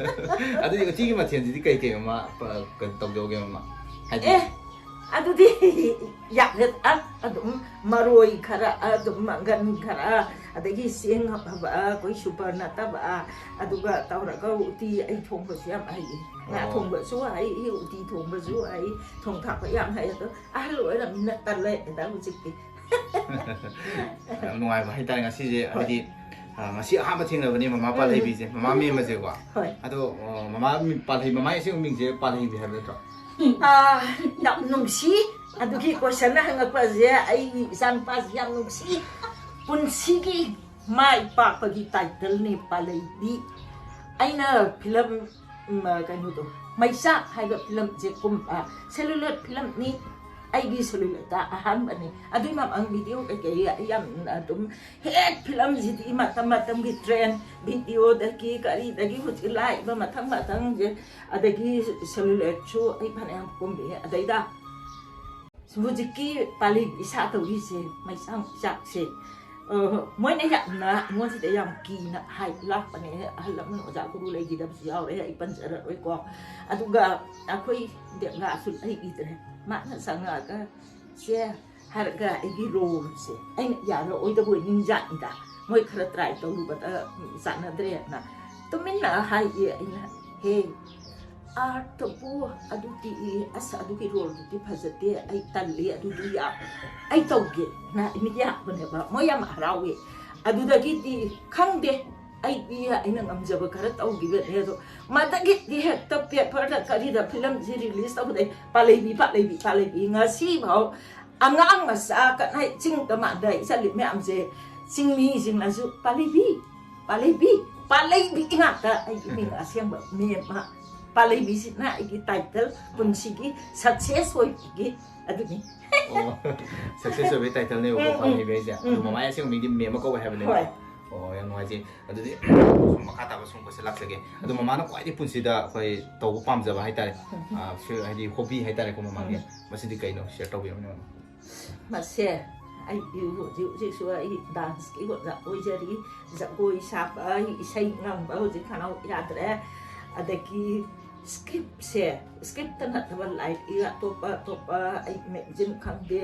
ꯑꯗꯨꯗꯤ ꯎꯇꯤꯒꯤ ꯃꯊꯦꯜꯁꯤꯗꯤ ꯀꯩ ꯀꯩ, ꯃꯃꯥ, ꯄ-, ꯀꯩꯅꯣ ꯇꯧꯖꯧꯒꯦ, ꯃꯃꯥ? ꯍꯥꯏꯗꯤ ꯑꯦ, ꯑꯗꯨꯗꯤ ꯌꯥꯔꯦ꯫ ꯑ, ꯑꯗꯨꯝ ꯃꯔꯣꯏ ꯈꯔ, ꯑꯗꯨꯝ ꯃꯪꯒꯟ ꯈꯔ, ꯑꯗꯒꯤ ꯆꯦꯡ ꯑꯐꯕ, ꯑꯩꯈꯣꯏ ꯁꯨꯄꯔ ꯅꯠꯇꯕ, ꯑꯗꯨꯒ ꯇꯧꯔꯒ ꯎꯇꯤ ꯑꯩ ꯊꯣꯡꯕꯁꯨ ꯌꯥꯝ ꯍꯩ꯫ ꯉꯥ ꯑꯣ꯫ ꯊꯣꯡꯕꯁꯨ ꯍꯩ, ꯎꯇꯤ ꯊꯣꯡꯕꯁꯨ ꯍꯩ, ꯊꯣꯡ ꯊꯥꯛꯄ ꯌꯥꯝ ꯍꯩ꯫ ꯑꯗꯣ ꯑꯍꯜ ꯑꯣꯏꯔꯕꯅꯤꯅ ꯇꯜꯂꯦꯗ ꯍꯧꯖꯤꯛꯇꯤ꯫ ꯌꯥꯝ ꯅꯨꯡꯉꯥꯏꯕ ꯍꯥꯏꯇꯥꯔꯦ ꯉꯁꯤꯁꯦ, ꯍꯣꯏ꯫ ꯍꯥꯏꯗꯤ, ꯑ, ꯉꯁꯤ ꯑꯍꯥꯟꯕ ꯊꯦꯡꯅꯕꯅꯦ ꯃꯃꯥ ꯄꯥꯜꯍꯩꯕꯤꯁꯦ, ꯃꯃꯥ ꯃꯦꯝꯃꯁꯦꯀꯣ꯫ ꯍꯣꯏ꯫ ꯑꯗꯣ, ꯑ, ꯃꯃꯥ ꯃꯤ-, ꯄꯥꯜꯍꯩ-, ꯃꯃꯥ ꯑꯁꯦꯡꯕ ꯃꯤꯡꯁꯦ ꯄꯥꯜꯍꯩꯕꯤ ꯍꯥꯏꯕ ꯅꯠꯇ꯭ꯔꯣ? ꯑꯥ, ꯌꯥꯝ ꯅꯨꯡꯁꯤ꯫ ꯑꯗꯨꯒꯤ ꯀꯣꯏꯁꯟ ꯍꯪꯉꯛꯄꯁꯦ ꯑꯩꯒꯤ ꯏꯆꯥꯅꯨꯄꯥꯁꯤ ꯌꯥꯝ ꯅꯨꯡꯁꯤ꯫ ꯄꯨꯟꯁꯤꯒꯤ ꯃꯥꯏ ꯄꯥꯛꯄꯒꯤ ꯇꯥꯏꯇꯜꯅꯦ ꯄꯥꯜꯍꯩꯕꯤ꯫ ꯑꯩꯅ ꯐꯤꯂꯝ, ꯎꯝ, ꯀꯩꯅꯣꯗꯣ, ꯃꯩꯆꯥꯛ ꯍꯥꯏꯕ ꯐꯤꯂꯝꯁꯦ ꯀꯨꯝꯕ, ꯁꯦꯂꯨꯂꯣꯏꯗ ꯐꯤꯂꯝꯅꯤ꯫ ꯑꯩꯒꯤ ꯁꯦꯂꯨꯂꯥꯏꯠꯇ ꯑꯍꯥꯟꯕꯅꯤ꯫ ꯑꯗꯨꯏ ꯃꯃꯥꯡ ꯚꯤꯗꯤꯑꯣ ꯀꯩꯀꯩ ꯑꯩ ꯌꯥꯝꯅ ꯑꯗꯨꯝ ꯍꯦꯛ ꯐꯤꯂꯝꯁꯤꯗꯤ ꯃꯇꯝ ꯃꯇꯝꯒꯤ ꯇ꯭ꯔꯦꯟ, ꯚꯤꯗꯤꯑꯣꯗꯒꯤ ꯀꯔꯤꯗꯒꯤ ꯍꯧꯖꯤꯛ ꯂꯥꯛꯏꯕ ꯃꯊꯪ ꯃꯊꯪꯁꯦ, ꯑꯗꯒꯤ ꯁꯦꯂꯨꯂꯥꯏꯠꯁꯨ ꯑꯩ ꯐꯅꯌꯥꯝ ꯀꯨꯝꯃꯛꯑꯦ꯫ ꯑꯗꯩꯗ ꯍꯧꯖꯤꯛꯀꯤ ꯄꯥꯂꯤ ꯏꯁꯥ ꯇꯧꯔꯤꯁꯦ, ꯃꯩꯆꯥꯛ ꯃꯩꯆꯥꯛꯁꯦ, ꯑ, ꯃꯣꯏꯅ ꯌꯥꯝꯅ ꯑꯩꯉꯣꯟꯁꯤꯗ ꯌꯥꯝ ꯀꯤꯅ ꯍꯥꯏ ꯂꯥꯛꯄꯅꯦ꯫ ꯑꯍꯜ ꯂꯃꯟ ꯑꯣꯖꯥ ꯒꯨꯔꯨ ꯂꯩꯈꯤꯗꯕꯁꯨ ꯌꯥꯎꯔꯦ, ꯑꯩ ꯄꯟꯖꯔꯔꯣꯏꯀꯣ꯫ ꯑꯗꯨꯒ ꯑꯩꯈꯣꯏ ꯗꯦꯕꯂꯥꯁꯨ ꯂꯩꯈꯤꯗ꯭ꯔꯦ꯫ ꯃꯥꯅ ꯆꯪꯉꯛꯑꯒ, "ꯆꯦ," ꯍꯥꯏꯔꯒ ꯑꯩꯒꯤ ꯔꯣꯜꯁꯦ ꯑꯩꯅ ꯌꯥꯔꯛꯑꯣꯏꯗꯕ ꯑꯣꯏ ꯅꯤꯡꯖꯥꯠꯅꯤꯗ꯫ ꯃꯣꯏ ꯈꯔ ꯇ꯭ꯔꯥꯏ ꯇꯧꯔꯨꯕꯗ, ꯎꯝ, ꯆꯥꯟꯅꯗ꯭ꯔꯦꯅ ꯇꯨꯃꯤꯟꯅ ꯍꯥꯏꯌꯦ꯫ ꯑꯩꯅ, "ꯍꯦ, ꯑꯥꯔꯠꯇꯕꯨ ꯑꯗꯨꯗꯤ, ꯑꯁ, ꯑꯗꯨꯒꯤ ꯔꯣꯜꯗꯨꯗꯤ ꯐꯖꯗꯦ, ꯑꯩ ꯇꯜꯂꯤ, ꯑꯗꯨꯗꯤ ꯌꯥ-, ꯑꯩ ꯇꯧꯒꯦꯅ ꯑꯩꯅ ꯌꯥꯕꯅꯦꯕ꯫ ꯃꯣꯏ ꯌꯥꯝ ꯍꯔꯥꯎꯋꯦ꯫ ꯑꯗꯨꯗꯒꯤꯗꯤ ꯈꯪꯗꯦ, ꯑꯩꯗꯤ ꯑꯩꯅ ꯉꯝꯖꯕ ꯈꯔ ꯇꯧꯈꯤꯕꯅꯦ꯫ ꯑꯗꯣ ꯃꯗꯒꯤꯗꯤ ꯍꯦꯛꯇ ꯄꯦꯄꯔꯗ ꯀꯔꯤꯗ ꯐꯤꯂꯝꯁꯤ ꯔꯤꯂꯤꯁ ꯇꯧꯕꯗꯩ ꯄꯥꯂꯩꯕꯤ, ꯄꯥꯂꯩꯕꯤ, ꯄꯥꯂꯩꯕꯤ, ꯉꯁꯤꯐꯥꯎ ꯑꯉꯥꯡ ꯃꯆꯥ ꯀꯅꯥꯏ ꯆꯤꯡꯗ ꯃꯥꯟꯗ ꯏꯆꯜꯂꯤ ꯃꯌꯥꯝꯁꯦ, ꯆꯤꯡꯃꯤꯁꯤꯡꯅꯁꯨ ꯄꯥꯂꯩꯕꯤ, ꯄꯥꯂꯩꯕꯤ, ꯄꯥꯂꯩꯕꯤ ꯉꯥꯛꯇ꯫ ꯑꯩꯒꯤ ꯃꯤꯡ ꯑꯁꯦꯡꯕ ꯃꯦꯝꯃ ꯄꯥꯂꯩꯕꯤꯁꯤꯅ ꯑꯩꯒꯤ ꯇꯥꯏꯇꯜ, ꯄꯨꯟꯁꯤꯒꯤ ꯁꯛꯁꯦꯁ ꯑꯣꯏꯕꯒꯤ ꯑꯗꯨꯅꯤ꯫ ꯑꯣ, ꯁꯛꯁꯦꯁ ꯑꯣꯏꯕꯒꯤ ꯇꯥꯏꯇꯜꯅꯦꯕꯀꯣ, ꯎꯝ, ꯎꯝ, ꯄꯥꯂꯩꯕꯤ ꯍꯥꯏꯁꯦ꯫ ꯑꯗꯣ ꯎꯝ, ꯎꯝ꯫ ꯃꯃꯥꯏ ꯑꯁꯦꯡꯕ ꯃꯤꯡꯗꯤ ꯃꯦꯝꯃ ꯀꯧꯋꯦ ꯍꯥꯏꯕꯅꯦꯕ꯫ ꯍꯣꯏ꯫ ꯑꯣ, ꯌꯥꯝ ꯅꯨꯡꯉꯥꯏꯖꯩ꯫ ꯑꯗꯨꯗꯤ ꯁꯨꯝ ꯃꯈꯥ ꯇꯥꯕ ꯁꯨꯝ ꯀꯣꯏꯁꯟ ꯂꯥꯛꯆꯒꯦ꯫ ꯑꯗꯣ ꯃꯃꯥꯅ ꯈ꯭ꯋꯥꯏꯗꯒꯤ ꯄꯨꯟꯁꯤꯗ ꯑꯩꯈꯣꯏ ꯇꯧꯕ ꯄꯥꯝꯖꯕ ꯍꯥꯏꯇꯥꯔꯦ, ꯎꯝ꯫ ꯑ, ꯐꯤ-, ꯍꯥꯏꯗꯤ ꯍꯣꯕꯤ ꯍꯥꯏꯇꯥꯔꯦꯀꯣ ꯃꯃꯥꯒꯤ, ꯎꯝ꯫ ꯃꯁꯤꯗꯤ ꯀꯩꯅꯣ? ꯁꯤꯌꯔ ꯇꯧꯕꯤꯔꯝꯅꯦ, ꯃꯃꯥ꯫ ꯃꯁꯦ, ꯑꯩ ꯍꯧꯖꯤꯛ ꯍꯧꯖꯤꯛꯁꯨ ꯑꯩ ꯗꯥꯟꯁꯀꯤ ꯑꯣꯖꯥ ꯑꯣꯏꯖꯔꯤ꯫ ꯖꯒꯣꯏ ꯁꯥꯕ, ꯑꯩ ꯏꯁꯩ ꯉꯪꯕ ꯍꯧꯖꯤꯛ ꯈꯅꯥꯎ ꯌꯥꯗ꯭ꯔꯦ꯫ ꯑꯗꯒꯤ ꯁ꯭ꯀ꯭ꯔꯤꯞꯁꯦ, ꯁ꯭ꯀ꯭ꯔꯤꯞꯇ ꯅꯠꯇꯕ ꯂꯥꯏꯔꯤꯛꯀꯤ ꯑꯇꯣꯞꯄ ꯑꯇꯣꯞꯄ ꯑꯩ ꯃꯦꯒꯥꯖꯤꯟ ꯈꯪꯗꯦ,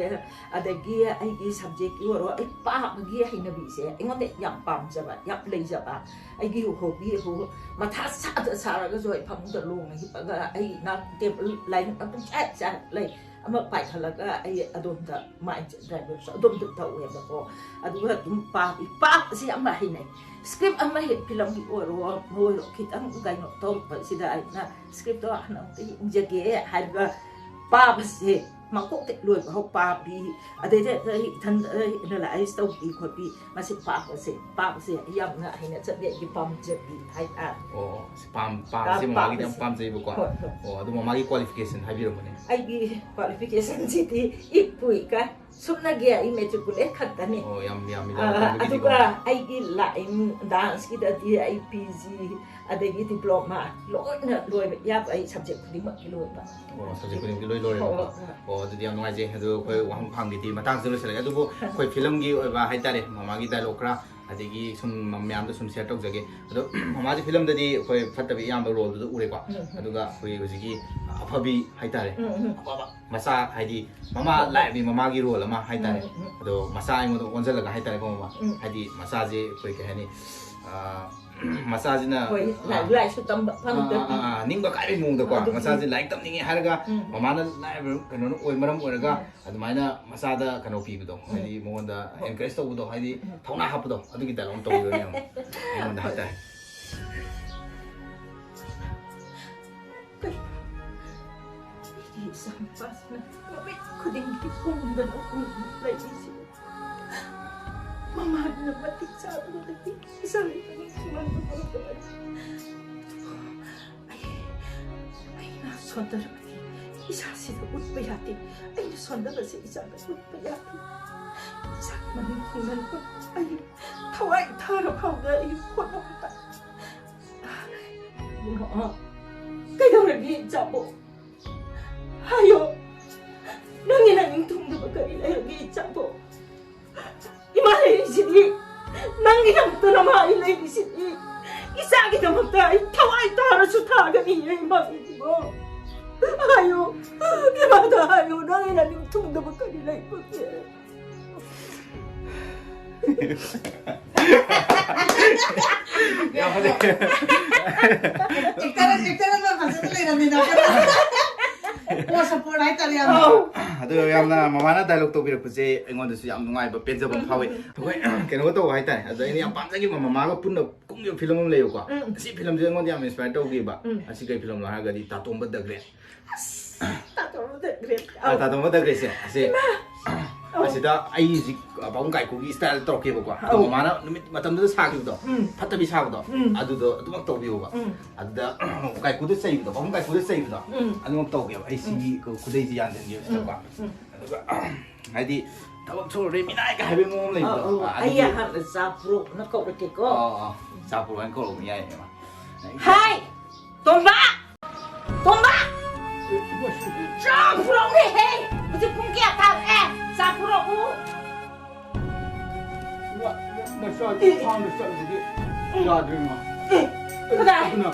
ꯑꯗꯒꯤ ꯑꯩꯒꯤ ꯁꯕꯖꯦꯛꯀꯤ ꯑꯣꯏꯔꯣ, ꯑꯩ ꯄꯥꯕꯒꯤ ꯍꯩꯅꯕꯤꯁꯦ ꯑꯩꯉꯣꯟꯗ ꯌꯥꯝ ꯄꯥꯝꯖꯕ, ꯌꯥꯝ ꯂꯩꯖꯕ꯫ ꯑꯩꯒꯤ ꯍꯣꯕꯤꯕꯨ ꯃꯊꯥ ꯁꯥꯗ ꯁꯥꯔꯒꯁꯨ ꯑꯩ ꯐꯃꯨꯡꯗ ꯂꯣꯡꯅ ꯍꯤꯞꯄꯒ ꯑꯩ ꯅꯥꯛ ꯇꯦꯕꯜ ꯂꯥꯏꯔꯤꯛ ꯑꯗꯨꯝ ꯆꯥꯏ ꯆꯥꯏ ꯂꯩ꯫ ꯑꯃ ꯄꯥꯏꯈꯠꯂꯒ ꯑꯩ ꯑꯗꯣꯝꯗ ꯃꯥꯏꯟꯁꯦ ꯗꯥꯏꯚꯔꯠꯁꯨ ꯑꯗꯣꯝꯗ ꯇꯧꯋꯦꯕꯀꯣ꯫ ꯑꯗꯨꯒ ꯑꯗꯨꯝ ꯄꯥꯕꯤ, ꯄꯥꯕꯁꯤ ꯌꯥꯝꯅ ꯍꯩꯅꯩ꯫ ꯁ꯭ꯀ꯭ꯔꯤꯞ ꯑꯃ ꯍꯦꯛ ꯐꯤꯂꯝꯒꯤ ꯑꯣꯏꯔꯣ ꯑꯃ ꯑꯣꯏꯔꯣ, ꯈꯤꯇꯪ ꯀꯩꯅꯣ ꯇꯧꯔꯛꯄꯁꯤꯗ ꯑꯩꯅ ꯁ꯭ꯀ꯭ꯔꯤꯞꯇꯣ ꯍꯥꯟꯅ ꯑꯃꯨꯛꯇ ꯌꯦꯡꯖꯒꯦ ꯍꯥꯏꯔꯒ ꯄꯥꯕꯁꯦ ꯃꯀꯣꯛꯇꯩ ꯂꯣꯏꯕ ꯍꯧ ꯄꯥꯕꯤ, ꯑꯗꯩꯗ ꯑꯩ ꯏꯊꯟꯗ ꯑꯦꯅꯥꯂꯥꯏꯁ ꯇꯧꯕꯤ ꯈꯣꯠꯄꯤ, ꯃꯁꯤ ꯄꯥꯕꯁꯦ, ꯄꯥꯕꯁꯦ ꯑꯩ ꯌꯥꯝꯅ ꯍꯩꯅꯖꯕꯤ, ꯑꯩꯒꯤ ꯄꯥꯝꯖꯕꯤ ꯍꯥꯏꯇꯥꯔꯦ꯫ ꯑꯣ, ꯁꯤ ꯄꯥꯝ-, ꯄꯥꯕꯁꯦ ꯄꯥꯝ-, ꯃꯃꯥꯒꯤꯗꯤ ꯌꯥꯝ ꯄꯥꯝꯖꯩꯕꯀꯣ꯫ ꯍꯣꯏ, ꯍꯣꯏ꯫ ꯑꯣ, ꯑꯗꯨ ꯃꯃꯥꯒꯤ ꯀ꯭ꯋꯥꯂꯤꯐꯤꯀꯦꯁꯟ ꯍꯥꯏꯕꯤꯔꯝꯃꯨꯅꯦ꯫ ꯑꯩꯒꯤ ꯀ꯭ꯋꯥꯂꯤꯐꯤꯀꯦꯁꯟꯁꯤꯗꯤ ꯏꯄꯨ ꯏꯀꯥꯏ, ꯁꯨꯞꯅꯒꯤ ꯑꯩ ꯃꯦꯇ꯭ꯔꯤꯀꯨꯂꯦꯠ ꯈꯛꯇꯅꯤ꯫ ꯑꯣ, ꯌꯥꯝ ꯌꯥꯝꯃꯤꯗ ꯑꯥ, ꯃꯇꯝꯗꯨꯗꯤꯀꯣ꯫ ꯑꯗꯨꯒ ꯑꯩꯒꯤ ꯂꯥꯏꯟ ꯗꯥꯟꯁꯀꯤꯗꯗꯤ ꯑꯩ ꯄꯤ ꯖꯤ, ꯑꯗꯒꯤ ꯗꯤꯄ꯭ꯂꯣꯃꯥ ꯂꯣꯏꯅ ꯂꯣꯏꯕ ꯌꯥꯕ, ꯑꯩ ꯁꯕꯖꯦꯛ ꯈꯨꯗꯤꯡꯃꯛꯀꯤ ꯂꯣꯏꯕ꯫ ꯑꯣ, ꯁꯕꯖꯦꯛ ꯈꯨꯗꯤꯡꯃꯛꯀꯤ ꯂꯣꯏ ꯂꯣꯏꯔꯦꯕꯀꯣ꯫ ꯍꯣꯏ, ꯍꯣꯏ꯫ ꯑꯣ, ꯑꯗꯨꯗꯤ ꯌꯥꯝ ꯅꯨꯡꯉꯥꯏꯖꯩ꯫ ꯑꯗꯣ ꯑꯩꯈꯣꯏ ꯋꯥꯍꯪ ꯐꯥꯡꯒꯤꯗꯤ ꯃꯇꯥꯡꯁꯤꯗ ꯂꯣꯏꯁꯤꯜꯂꯒꯦ꯫ ꯑꯗꯨꯕꯨ ꯑꯩꯈꯣꯏ ꯐꯤꯂꯝꯒꯤ ꯑꯣꯏꯕ ꯍꯥꯏꯇꯥꯔꯦ, ꯃꯃꯥꯒꯤ ꯗꯥꯏꯂꯣꯛ ꯈꯔ, ꯑꯗꯒꯤ ꯁꯨꯝ ꯃꯌꯥꯝꯗ ꯁꯨꯝ ꯁꯤꯌꯔ ꯇꯧꯖꯒꯦ꯫ ꯑꯗꯣ ꯃꯃꯥꯁꯦ ꯐꯤꯂꯝꯗꯗꯤ ꯑꯩꯈꯣꯏ ꯐꯠꯇꯕꯤ ꯑꯌꯥꯝꯕ ꯔꯣꯜꯗꯨꯗ ꯎꯔꯦꯀꯣ꯫ ꯎꯝ, ꯎꯝ꯫ ꯑꯗꯨꯒ ꯑꯩꯈꯣꯏ ꯍꯧꯖꯤꯛꯀꯤ ꯑꯐꯕꯤ ꯍꯥꯏꯇꯥꯔꯦ, ꯎꯝ, ꯎꯝ꯫ ꯑꯐꯕ ꯃꯆꯥ, ꯍꯥꯏꯗꯤ ꯃꯃꯥ ꯎꯝ, ꯎꯝ꯫ ꯂꯥꯏꯔꯕꯤ ꯃꯃꯥꯒꯤ ꯔꯣꯜ ꯑꯃ ꯍꯥꯏꯇꯥꯔꯦ꯫ ꯎꯝ, ꯎꯝ꯫ ꯑꯗꯣ ꯃꯆꯥ ꯑꯩꯉꯣꯟꯗ ꯑꯣꯟꯁꯤꯜꯂꯒ ꯍꯥꯏꯇꯥꯔꯦꯀꯣ, ꯃꯃꯥ꯫ ꯎꯝ꯫ ꯍꯥꯏꯗꯤ ꯃꯆꯥꯁꯦ ꯑꯩꯈꯣꯏ ꯀꯩ ꯍꯥꯏꯅꯤ, ꯑ, ꯃꯆꯥꯁꯤꯅ, ꯍꯣꯏ, ꯑ, ꯂꯥꯏꯔꯤꯛ ꯂꯥꯏꯁꯨ ꯇꯝꯕ ꯑ, ꯑ, ꯐꯪꯗꯕꯤ꯫ ꯑ, ꯑ, ꯅꯤꯡꯕ ꯀꯥꯏꯕꯒꯤ ꯃꯑꯣꯡꯗꯀꯣ, ꯑꯗꯨꯒꯤ ꯃꯆꯥꯁꯦ ꯂꯥꯏꯔꯤꯛ ꯇꯝꯅꯤꯡꯉꯦ ꯍꯥꯏꯔꯒ ꯎꯝ꯫ ꯃꯃꯥꯅ ꯂꯥꯏꯔꯕ ꯀꯩꯅꯣꯅ ꯑꯣꯏ, ꯃꯔꯝ ꯑꯣꯏꯔꯒ ꯎꯝ꯫ ꯑꯗꯨꯃꯥꯏꯅ ꯃꯆꯥꯗ ꯀꯩꯅꯣ ꯄꯤꯕꯗꯣ, ꯎꯝ꯫ ꯍꯥꯏꯗꯤ ꯃꯉꯣꯟꯗ ꯍꯣꯏ꯫ ꯑꯦꯟꯀꯔꯦꯖ ꯇꯧꯕꯗꯣ, ꯍꯥꯏꯗꯤ ꯎꯝ꯫ ꯊꯧꯅꯥ ꯍꯥꯞꯄꯗꯣ, ꯑꯗꯨꯒꯤ ꯗꯥꯏꯂꯣꯛ ꯑꯃ ꯇꯧꯕꯤꯔꯣꯅꯦ ꯌꯦꯡꯉꯣ꯫ ꯑꯩꯉꯣꯟꯗ ꯍꯥꯏꯇꯥꯔꯦ꯫ ꯀꯩꯅꯣ? ꯑꯩꯒꯤ ꯏꯆꯥꯅꯨꯄꯥꯁꯤꯅ ꯅꯨꯃꯤꯠ ꯈꯨꯗꯤꯡꯒꯤ ꯎꯪꯗꯅ ꯎꯪꯗꯅ ꯂꯩꯔꯤꯁꯤꯕꯨ꯫ ꯃꯃꯥꯅ ꯃꯇꯤꯛ ꯆꯥꯗꯕꯗꯒꯤ ꯏꯆꯥꯅꯨꯄꯥꯅ ꯈꯪꯍꯟꯕ ꯉꯝꯗꯕꯅꯤ꯫ ꯑꯩ, ꯑꯩꯅ ꯁꯣꯟꯊꯔꯕꯗꯤ ꯏꯆꯥꯁꯤꯗ ꯎꯠꯄ ꯌꯥꯗꯦ꯫ ꯑꯩꯅ ꯁꯣꯟꯊꯕꯁꯦ ꯏꯆꯥꯗ ꯎꯠꯄ ꯌꯥꯗꯦ꯫ ꯏꯆꯥ ꯃꯅꯤꯡ ꯊꯨꯡꯅꯅꯕ ꯑꯩ ꯊꯋꯥꯏ ꯊꯥꯔ ꯐꯥꯎꯗ ꯑꯩ ꯍꯣꯠꯅꯕ ꯇꯥꯏ꯫ ꯏꯕꯨꯡꯉꯣ, ꯀꯩꯗꯧꯔꯒꯦ ꯏꯆꯥꯕꯣ? ꯍꯥꯏꯌꯣ, ꯅꯪꯒꯤ ꯅꯅꯤꯡ ꯊꯨꯡꯗꯕ ꯀꯔꯤ ꯂꯩꯔꯒꯦ ꯏꯆꯥꯕꯣ? ꯏꯃꯥ ꯂꯩꯔꯤꯁꯤꯗꯤ, ꯅꯪꯒꯤꯗꯃꯛꯇ ꯅꯃꯥ ꯑꯩ ꯂꯩꯔꯤꯁꯤꯗꯤ, ꯏꯆꯥꯒꯤꯗꯃꯛꯇ ꯑꯩ ꯊꯋꯥꯏ ꯇꯥꯔꯁꯨ ꯊꯥꯒꯅꯤ ꯏꯃꯥ ꯂꯩꯔꯤꯕꯣ꯫ ꯍꯥꯏꯌꯣ, ꯏꯃꯥꯗ ꯍꯥꯏꯌꯣ, ꯅꯪꯒꯤ ꯅꯅꯤꯡ ꯊꯨꯡꯗꯕ ꯀꯔꯤ ꯂꯩꯕꯒꯦ? ꯌꯥꯝ ꯐꯖꯩ꯫ ꯑꯦꯛꯇꯔ, ꯑꯦꯛꯇꯔ ꯑꯃ ꯐꯖꯅ ꯂꯩꯔꯝꯃꯤꯅ꯫ ꯀꯣ ꯁꯞꯄꯣꯔꯠ ꯍꯥꯏꯇꯥꯔꯦ ꯌꯥꯝꯅ꯫ ꯑꯧ꯫ ꯑꯗꯣ ꯌꯥꯝꯅ ꯃꯃꯥꯅ ꯗꯥꯏꯂꯣꯛ ꯇꯧꯕꯤꯔꯛꯄꯁꯦ ꯑꯩꯉꯣꯟꯗꯁꯨ ꯌꯥꯝ ꯅꯨꯡꯉꯥꯏꯕ, ꯄꯦꯟꯖꯕ ꯑꯃ ꯐꯥꯎꯏ꯫ ꯑꯩꯈꯣꯏ ꯀꯩꯅꯣꯒ ꯇꯧꯕ ꯍꯥꯏꯇꯥꯔꯦ, ꯑꯗꯣ ꯑꯩꯅ ꯌꯥꯝ ꯄꯥꯝꯖꯈꯤꯕ ꯃꯃꯥꯒ ꯄꯨꯟꯅ ꯀꯨꯝꯈꯤꯕ ꯐꯤꯂꯝ ꯑꯃ ꯂꯩꯌꯦꯕꯀꯣ꯫ ꯎꯝ꯫ ꯑꯁꯤ ꯐꯤꯂꯝꯁꯦ ꯑꯩꯉꯣꯟꯗ ꯌꯥꯝ ꯏꯟꯁꯄꯥꯌꯔ ꯇꯧꯈꯤꯕ꯫ ꯎꯝ꯫ ꯑꯁꯤ ꯀꯩ ꯐꯤꯂꯝꯅꯣ ꯍꯥꯏꯔꯒꯗꯤ ꯇꯥꯇꯣꯝꯕ ꯗ ꯒ꯭ꯔꯦꯠ꯫ ꯑꯁ! ꯇꯥꯇꯣꯝꯕ ꯗ ꯒ꯭ꯔꯦꯠ꯫ ꯑ, ꯇꯥꯇꯣꯝꯕ ꯗ ꯒ꯭ꯔꯦꯠꯁꯦ꯫ ꯑꯁꯤ, ꯑꯧ꯫ ꯑꯁꯤꯗ ꯑꯩ ꯍꯧꯖꯤꯛ, ꯑ, ꯄꯥꯕꯨꯡ ꯀꯥꯏꯀꯨꯒꯤ ꯁ꯭ꯇꯥꯏꯜ ꯇꯧꯔꯛꯀꯦꯕꯀꯣ꯫ ꯑꯧ꯫ ꯃꯃꯥꯅ ꯅꯨꯃꯤꯠ ꯃꯇꯝꯗꯨꯗ ꯁꯥꯈꯤꯕꯗꯣ, ꯎꯝ꯫ ꯐꯠꯇꯕꯤ ꯁꯥꯕꯗꯣ, ꯎꯝ꯫ ꯑꯗꯨꯗꯣ ꯑꯗꯨꯃꯛ ꯇꯧꯕꯤꯌꯣꯕ꯫ ꯎꯝ꯫ ꯑꯗꯨꯗ ꯀꯥꯏꯀꯨꯗ ꯆꯩꯕꯗꯣ, ꯄꯥꯕꯨꯡ ꯀꯥꯏꯀꯨꯗ ꯆꯩꯕꯗꯣ, ꯎꯝ꯫ ꯑꯗꯨꯃꯛ ꯇꯧꯒꯦꯕ꯫ ꯑꯩ ꯁꯤꯒꯤ ꯎꯝ꯫ ꯈꯨꯗꯩꯁꯦ ꯌꯥꯟꯁꯤꯟꯒꯦꯕ ꯁꯤꯗꯀꯣ꯫ ꯎꯝ꯫ ꯎꯝ꯫ ꯑꯗꯨꯒ, ꯍꯥꯏꯗꯤ, ꯊꯕꯛ ꯁꯨꯔꯨꯔꯦ ꯃꯤꯅꯥꯏꯒ ꯍꯥꯏꯕꯒꯤ ꯃꯑꯣꯡ ꯑꯃ ꯂꯩꯕꯗꯣ꯫ ꯑꯧ, ꯑꯧ꯫ ꯑ, ꯑꯩ ꯑꯗꯨꯒꯤ ꯍꯥꯟꯅ ꯆꯥ ꯄꯨꯔꯛꯅ ꯀꯧꯔꯛꯀꯦꯀꯣ꯫ ꯑꯧ, ꯑꯧ꯫ ꯆꯥ ꯄꯨꯔꯛꯑꯣ ꯍꯥꯏꯅ ꯀꯧꯔꯛꯄ ꯌꯥꯏꯌꯦꯕ꯫ ꯍꯥꯏ! ꯇꯣꯝꯕ! ꯇꯣꯝꯕ! ꯆꯥ ꯄꯨꯔꯛꯎꯅꯦꯍꯦ! ꯍꯧꯖꯤꯛ ꯄꯨꯡ ꯀꯌꯥ ꯇꯥꯔꯦ? ꯆꯥ ꯄꯨꯔꯛꯎ! ꯅ-, ꯅ-, ꯅꯆꯥꯗꯤ ꯑꯦ꯫ ꯐꯥꯝꯗ ꯆꯠꯂꯨꯕꯗꯤ ꯌꯥꯗ꯭ꯔꯦ, ꯏꯃꯥ꯫ ꯑꯦ, ꯑꯦ, ꯀꯗꯥꯏ? ꯑꯗꯨꯅ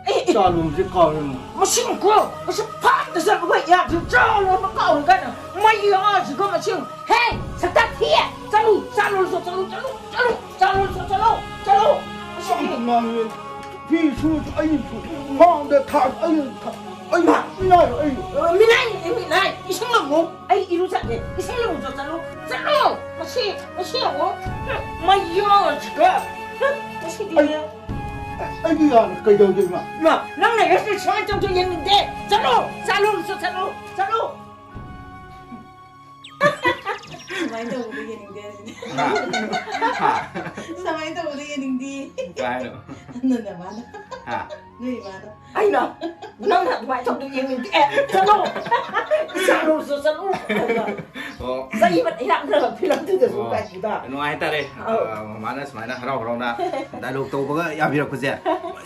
ꯑꯦ, ꯑꯦ꯫ ꯆꯥ ꯂꯣꯟꯕꯁꯦ ꯀꯥꯎꯔꯦ, ꯏꯃꯥ꯫ ꯃꯁꯤ ꯀꯣ, ꯃꯁꯤ ꯐꯥꯝꯗ ꯆꯠꯂꯨꯕ ꯌꯥꯗ꯭ꯔꯦ, ꯆꯥ ꯂꯣꯟꯕ ꯀꯥꯎꯔꯦ ꯀꯥꯏꯅ ꯃꯩ ꯌꯥꯁꯤꯒ ꯃꯁꯤ꯫ ꯍꯦ, ꯁꯛꯇꯥ ꯊꯤ! ꯆꯠꯂꯨ, ꯆꯥ ꯂꯣꯟꯁꯨ ꯆꯠꯂꯨ, ꯆꯠꯂꯨ, ꯆꯠꯂꯨ, ꯆꯥ ꯂꯣꯟꯁꯨ ꯆꯠꯂꯨ, ꯆꯠꯂꯨ! ꯃꯁꯤ ꯌꯥꯝ ꯉꯥꯡꯉꯦ꯫ ꯐꯤ ꯁꯨꯔꯁꯨ ꯑꯩꯅ ꯁꯨ, ꯐꯥꯝꯗ ꯊꯥꯔꯁꯨ ꯑꯩꯅ ꯊꯥ-, ꯑꯩꯅ ꯃꯥ! ꯃꯤꯅꯥꯏꯔꯣ ꯑꯩ? ꯑ, ꯃꯤꯅꯥꯏꯅꯤ, ꯃꯤꯅꯥꯏ꯫ ꯏꯁꯤꯡ ꯂꯨꯝꯃꯨ꯫ ꯑꯩ ꯏꯔꯨꯖꯒꯦ꯫ ꯏꯁꯤꯡ ꯂꯨꯝꯃꯨ ꯆꯣ ꯆꯠꯂꯨ꯫ ꯆꯠꯂꯨ꯫ ꯃꯁꯤ, ꯃꯁꯤ ꯌꯦꯡꯉꯨ꯫ ꯃꯩ ꯌꯥꯎꯔꯁꯤꯒ꯫ ꯃꯁꯤꯗꯤ꯫ ꯑꯩ, ꯑꯩꯒꯤ ꯌꯥꯅ ꯀꯩꯗꯧꯗꯣꯏꯅꯣ? ꯃꯥ, ꯅꯪꯅ ꯍꯦꯛꯇ ꯁꯨꯃꯥꯏꯅ ꯇꯧꯗꯣꯏ ꯌꯦꯡꯅꯤꯡꯗꯦ꯫ ꯆꯠꯂꯨ꯫ ꯆꯥ ꯂꯣꯟꯁꯨ ꯆꯠꯂꯨ꯫ ꯆꯠꯂꯨ꯫ ꯁꯨꯃꯥꯏꯅ ꯇꯧꯕꯗꯣ ꯌꯦꯡꯅꯤꯡꯗꯦ ꯍꯥꯏꯁꯤꯅꯦ꯫ ꯍꯥ? ꯍꯥ? ꯁꯨꯃꯥꯏꯅ ꯇꯧꯕꯗꯣ ꯌꯦꯡꯅꯤꯡꯗꯦ꯫ ꯀꯩ ꯍꯥꯏꯅꯣ? ꯅꯪ ꯅꯃꯥꯅ꯫ ꯍꯥ? ꯅꯣꯏ ꯏꯃꯥꯅ꯫ ꯑꯩꯅ ꯅꯪꯅ ꯑꯗꯨꯃꯥꯏꯅ ꯇꯧꯕꯗꯣ ꯌꯦꯡꯅꯤꯡꯗꯦ꯫ ꯑꯦ, ꯆꯠꯂꯣ꯫ ꯆꯠꯂꯣꯁꯨ ꯆꯠꯂꯣ꯫ ꯑꯣ꯫ ꯆꯩꯕ ꯏꯔꯥꯡꯅ ꯐꯤꯂꯝꯗꯨꯗꯁꯨ ꯑꯣ꯫ ꯀꯥꯏꯗꯨꯗ꯫ ꯅꯨꯡꯉꯥꯏ ꯍꯥꯏꯇꯥꯔꯦ꯫ ꯑꯧ꯫ ꯑ, ꯃꯃꯥꯅ ꯁꯨꯃꯥꯏꯅ ꯍꯔꯥꯎ ꯍꯔꯥꯎꯅ dialogue ꯇꯧꯕꯒ ꯌꯥꯕꯤꯔꯛꯄꯁꯦ꯫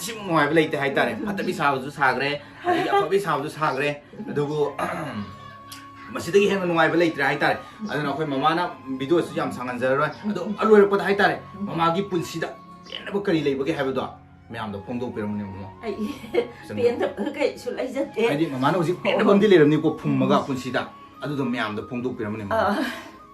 ꯁꯤꯃꯨꯛ ꯅꯨꯡꯉꯥꯏꯕ ꯂꯩꯇꯦ ꯍꯥꯏꯇꯥꯔꯦ꯫ ꯐꯠꯇꯕꯤ ꯁꯥꯕꯁꯨ ꯁꯥꯈ꯭ꯔꯦ, ꯑꯗꯒꯤ ꯑꯐꯕꯤ ꯁꯥꯕꯁꯨ ꯁꯥꯈ꯭ꯔꯦ꯫ ꯑꯗꯨꯕꯨ, ꯃꯁꯤꯗꯒꯤ ꯍꯦꯟꯅ ꯅꯨꯡꯉꯥꯏꯕ ꯂꯩꯇ꯭ꯔꯦ ꯍꯥꯏꯇꯥꯔꯦ꯫ ꯑꯗꯨꯅ ꯑꯩꯈꯣꯏ ꯃꯃꯥꯅ video ꯁꯨ ꯌꯥꯝ ꯁꯥꯡꯍꯟꯖꯔꯔꯣꯏ꯫ ꯑꯗꯣ ꯑꯂꯣꯏꯔꯛꯄꯗ ꯍꯥꯏꯇꯥꯔꯦ, ꯃꯃꯥꯒꯤ ꯄꯨꯟꯁꯤꯗ ꯄꯦꯟꯗꯕ ꯀꯔꯤ ꯂꯩꯕꯒꯦ ꯍꯥꯏꯕꯗꯣ ꯃꯌꯥꯝꯗ ꯐꯣꯡꯗꯣꯛꯄꯤꯔꯝꯃꯨꯅꯦ, ꯃꯃꯥ꯫ ꯑꯩ ꯆꯨꯝꯃꯤ꯫ ꯄꯦꯟꯗꯕ ꯀꯩꯁꯨ ꯂꯩꯖꯗꯦ꯫ ꯍꯥꯏꯗꯤ ꯃꯃꯥꯅ ꯍꯧꯖꯤꯛ ꯄꯦꯟꯗꯕ ꯑꯃꯗꯤ ꯂꯩꯔꯝꯅꯤꯀꯣ, ꯐꯨꯝꯃꯒ ꯄꯨꯟꯁꯤꯗ꯫ ꯑꯗꯨꯗꯣ ꯃꯌꯥꯝꯗ ꯐꯣꯡꯗꯣꯛꯄꯤꯔꯝꯃꯨꯅꯦ, ꯃꯃꯥ꯫ ꯑ,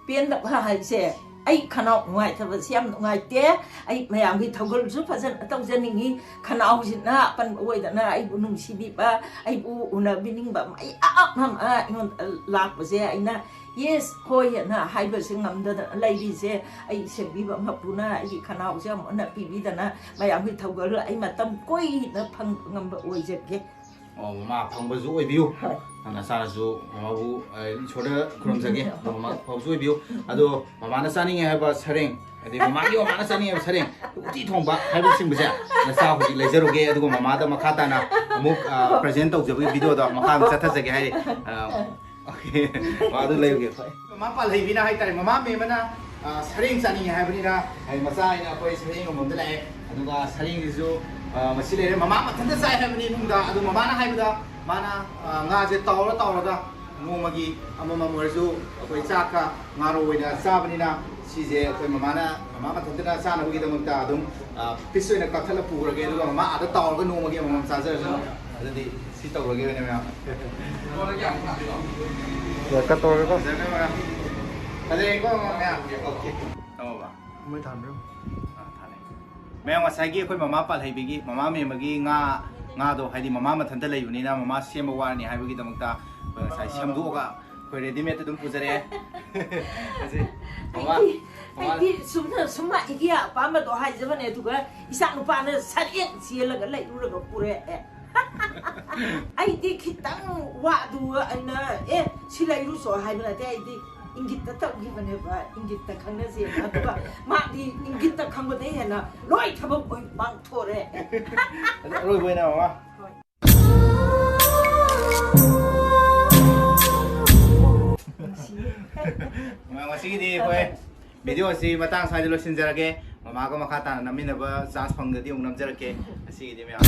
ꯄꯦꯟꯗꯕ ꯍꯥꯏꯁꯦ, ꯑꯩ ꯈꯅꯥꯎ ꯅꯨꯡꯉꯥꯏꯇꯕꯁꯦ ꯌꯥꯝ ꯅꯨꯡꯉꯥꯏꯇꯦ꯫ ꯑꯩ ꯃꯌꯥꯝꯒꯤ ꯊꯧꯒꯜꯁꯨ ꯐꯖꯅ ꯇꯧꯖꯅꯤꯡꯉꯤ꯫ ꯈꯅꯥꯎꯁꯤꯅ ꯑꯄꯟꯕ ꯑꯣꯏꯗꯅ ꯑꯩꯕꯨ ꯅꯨꯡꯁꯤꯕꯤꯕ, ꯑꯩꯕꯨ ꯎꯅꯕꯤꯅꯤꯡꯕ ꯃꯌꯥꯝ ꯑꯃ ꯑꯩꯉꯣꯟꯗ ꯂꯥꯛꯄꯁꯦ ꯑꯩꯅ yes, ꯍꯣꯏ ꯑꯅ ꯍꯥꯏꯕꯁꯦ ꯉꯝꯗꯗꯅ ꯂꯩꯔꯤꯁꯦ꯫ ꯑꯩ ꯁꯦꯝꯕꯤꯕ ꯃꯄꯨꯅ ꯑꯩꯒꯤ ꯈꯅꯥꯎꯁꯦ ꯑꯃꯨꯛ ꯍꯟꯅ ꯄꯤꯕꯤꯗꯅ ꯃꯌꯥꯝꯒꯤ ꯊꯧꯒꯜ ꯑꯩ ꯃꯇꯝ ꯀꯨꯏꯅ ꯐꯪꯕ ꯉꯝꯕ ꯑꯣꯏꯖꯒꯦ꯫ ꯑꯣ, ꯃꯃꯥ ꯐꯪꯕꯁꯨ ꯑꯣꯏꯕꯤꯌꯨ꯫ ꯍꯣꯏ꯫ ꯅꯆꯥꯅꯁꯨ ꯃꯃꯥꯕꯨ, ꯑ, ꯏꯁꯣꯔꯗ ꯈꯨꯔꯨꯝꯖꯒꯦ꯫ ꯑꯗꯣ ꯃꯃꯥ ꯐꯪꯕꯁꯨ ꯑꯣꯏꯕꯤꯌꯨ꯫ ꯑꯗꯣ ꯃꯃꯥꯅ ꯆꯥꯅꯤꯡꯉꯦ ꯍꯥꯏꯕ ꯁꯔꯦꯡ, ꯑꯗꯩ ꯃꯃꯥꯒꯤ ꯃꯃꯥꯅ ꯆꯥꯅꯤꯡꯉꯦ ꯍꯥꯏꯕ ꯁꯔꯦꯡ, ꯎꯇꯤ ꯊꯣꯡꯕ ꯍꯥꯏꯕꯅꯆꯤꯡꯕꯁꯦ ꯅꯆꯥ ꯍꯧꯖꯤꯛ ꯂꯩꯖꯔꯨꯒꯦ꯫ ꯑꯗꯨꯒ ꯃꯃꯥꯗ ꯃꯈꯥ ꯇꯥꯅ ꯑꯃꯨꯛ, ꯑ, present ꯇꯧꯖꯕꯒꯤ video ꯗꯣ ꯃꯈꯥ ꯑꯃꯨꯛ ꯆꯠꯊꯖꯒꯦ ꯍꯥꯏꯔꯤ꯫ ꯑ, OK꯫ ꯃꯥ ꯑꯗꯨ ꯂꯩꯔꯨꯒꯦ꯫ ꯃꯃꯥ ꯄꯥꯜꯍꯩꯕꯤꯅ ꯍꯥꯏꯇꯥꯔꯦ, ꯃꯃꯥ ꯃꯦꯝ ꯑꯃꯅ, ꯑ, ꯁꯔꯦꯡ ꯆꯥꯅꯤꯡꯉꯦ ꯍꯥꯏꯕꯅꯤꯅ, ꯑꯩ ꯃꯆꯥ ꯑꯩꯅ ꯑꯩꯈꯣꯏ ꯁꯔꯦꯡ ꯌꯣꯟꯐꯝꯗ ꯂꯥꯛꯑꯦ꯫ ꯑꯗꯨꯒ ꯁꯔꯦꯡꯁꯤꯁꯨ, ꯑ, ꯃꯁꯤ ꯂꯩꯔꯦ, ꯃꯃꯥ ꯃꯊꯟꯇ ꯆꯥꯏ ꯍꯥꯏꯕꯅꯤ ꯏꯃꯨꯡꯗ꯫ ꯑꯗꯨ ꯃꯃꯥꯅ ꯍꯥꯏꯕꯗ ꯃꯥꯅ, ꯑ, ꯉꯥꯁꯦ ꯇꯥꯎꯔ ꯇꯥꯎꯔꯒ ꯅꯣꯡꯃꯒꯤ ꯑꯃꯃꯝ ꯑꯣꯏꯔꯁꯨ ꯑꯩꯈꯣꯏ ꯆꯥꯛꯀ ꯉꯥꯔꯣ ꯑꯣꯏꯅ ꯆꯥꯕꯅꯤꯅ, ꯁꯤꯁꯦ ꯑꯩꯈꯣꯏ ꯃꯃꯥꯅ, ꯃꯃꯥ ꯃꯊꯟꯇꯅ ꯆꯥꯅꯕꯒꯤꯗꯃꯛꯇ ꯑꯗꯨꯝ, ꯑ, piece ꯑꯣꯏꯅ ꯀꯛꯊꯠꯂ ꯄꯨꯈ꯭ꯔꯒꯦ꯫ ꯑꯗꯨꯒ ꯃꯃꯥ ꯑꯥꯗ ꯇꯥꯎꯔꯒ ꯅꯣꯡꯃꯒꯤ ꯑꯃꯃꯝ ꯆꯥꯖꯔꯁꯅꯨ꯫ ꯑꯗꯨꯗꯤ ꯁꯤ ꯇꯧꯔꯒꯦ ꯑꯣꯏꯅ ꯃꯌꯥꯝ꯫ ꯌꯥ, cut ꯇꯧꯔꯒꯦꯀꯣ꯫ ꯐꯖꯔꯦꯀꯣ ꯃꯌꯥꯝ? OK꯫ ꯇꯧꯔꯕ? ꯃꯣꯏ ꯊꯥꯟꯕꯤꯔꯝꯃꯣ꯫ ꯑꯥ, ꯊꯥꯜꯂꯦ꯫ ꯃꯌꯥꯝ, ꯉꯁꯥꯏꯒꯤ ꯑꯩꯈꯣꯏ ꯃꯃꯥ ꯄꯥꯜꯍꯩꯕꯤꯒꯤ, ꯃꯃꯥ ꯃꯦꯝꯕꯒꯤ ꯉꯥ, ꯉꯥꯗꯣ, ꯍꯥꯏꯗꯤ ꯃꯃꯥ ꯃꯊꯟꯇ ꯂꯩꯕꯅꯤꯅ ꯃꯃꯥ ꯁꯦꯝꯕ ꯋꯥꯔꯅꯤ ꯍꯥꯏꯕꯒꯤꯗꯃꯛꯇ ꯑꯩꯈꯣꯏ ꯉꯁꯥꯏ ꯁꯦꯝꯗꯣꯛꯑꯒ ꯑꯩꯈꯣꯏ readymade ꯑꯗꯨꯝ ꯄꯨꯖꯔꯛꯑꯦ꯫ ꯑꯁꯤ ꯃꯃꯥ, ꯑꯩꯗꯤ, ꯃꯃꯥ ꯑꯩꯗꯤ ꯁꯨꯝꯅ ꯁꯨꯝ ꯏꯒꯤ ꯑꯄꯥꯝꯕꯗꯣ ꯍꯥꯏꯖꯕꯅꯦ, ꯑꯗꯨꯒ ꯏꯆꯥ ꯅꯨꯄꯥꯅ ꯁꯔꯦꯡ ꯆꯦꯜꯂꯒ ꯂꯩꯔꯨꯔꯒ ꯄꯨꯔꯛꯑꯦ꯫ ꯑꯩꯗꯤ ꯈꯤꯇꯪ ꯋꯥꯗꯨ ꯑꯩꯅ, "ꯑꯦ, ꯁꯤ ꯂꯩꯔꯨꯆꯣ" ꯍꯥꯏꯕ ꯅꯠꯇꯦ, ꯑꯩꯗꯤ ꯏꯪꯒꯤꯠꯇ ꯇꯧꯈꯤꯕꯅꯦꯕ, ꯏꯪꯒꯤꯠꯇ ꯈꯪꯅꯁꯦꯅ꯫ ꯑꯗꯨꯒ ꯃꯥꯗꯤ ꯏꯪꯒꯤꯠꯇ ꯈꯪꯕꯗꯩ ꯍꯦꯟꯅ ꯂꯣꯏ ꯊꯕꯛ ꯂꯣꯏ ꯄꯥꯡꯊꯣꯔꯦ꯫ ꯑꯗꯨ ꯑꯔꯣꯏꯕ ꯑꯣꯏꯅ ꯃꯃꯥ꯫ ꯍꯣꯏ꯫ ꯅꯨꯡꯁꯤꯌꯦ꯫ ꯃꯃꯥ, ꯉꯁꯤꯒꯤꯗꯤ ꯑꯩꯈꯣꯏ video ꯑꯁꯤ ꯃꯇꯥꯡ ꯁ꯭ꯋꯥꯏꯗ ꯂꯣꯏꯁꯤꯟꯖꯔꯒꯦ꯫ ꯃꯃꯥꯒ ꯃꯈꯥ ꯇꯥꯅ ꯅꯝꯃꯤꯟꯅꯕ chance ꯐꯪꯗꯗꯤ ꯑꯃꯨꯛ ꯅꯝꯖꯔꯛꯀꯦ꯫ ꯉꯁꯤꯒꯤꯗꯤ ꯃꯌꯥꯝ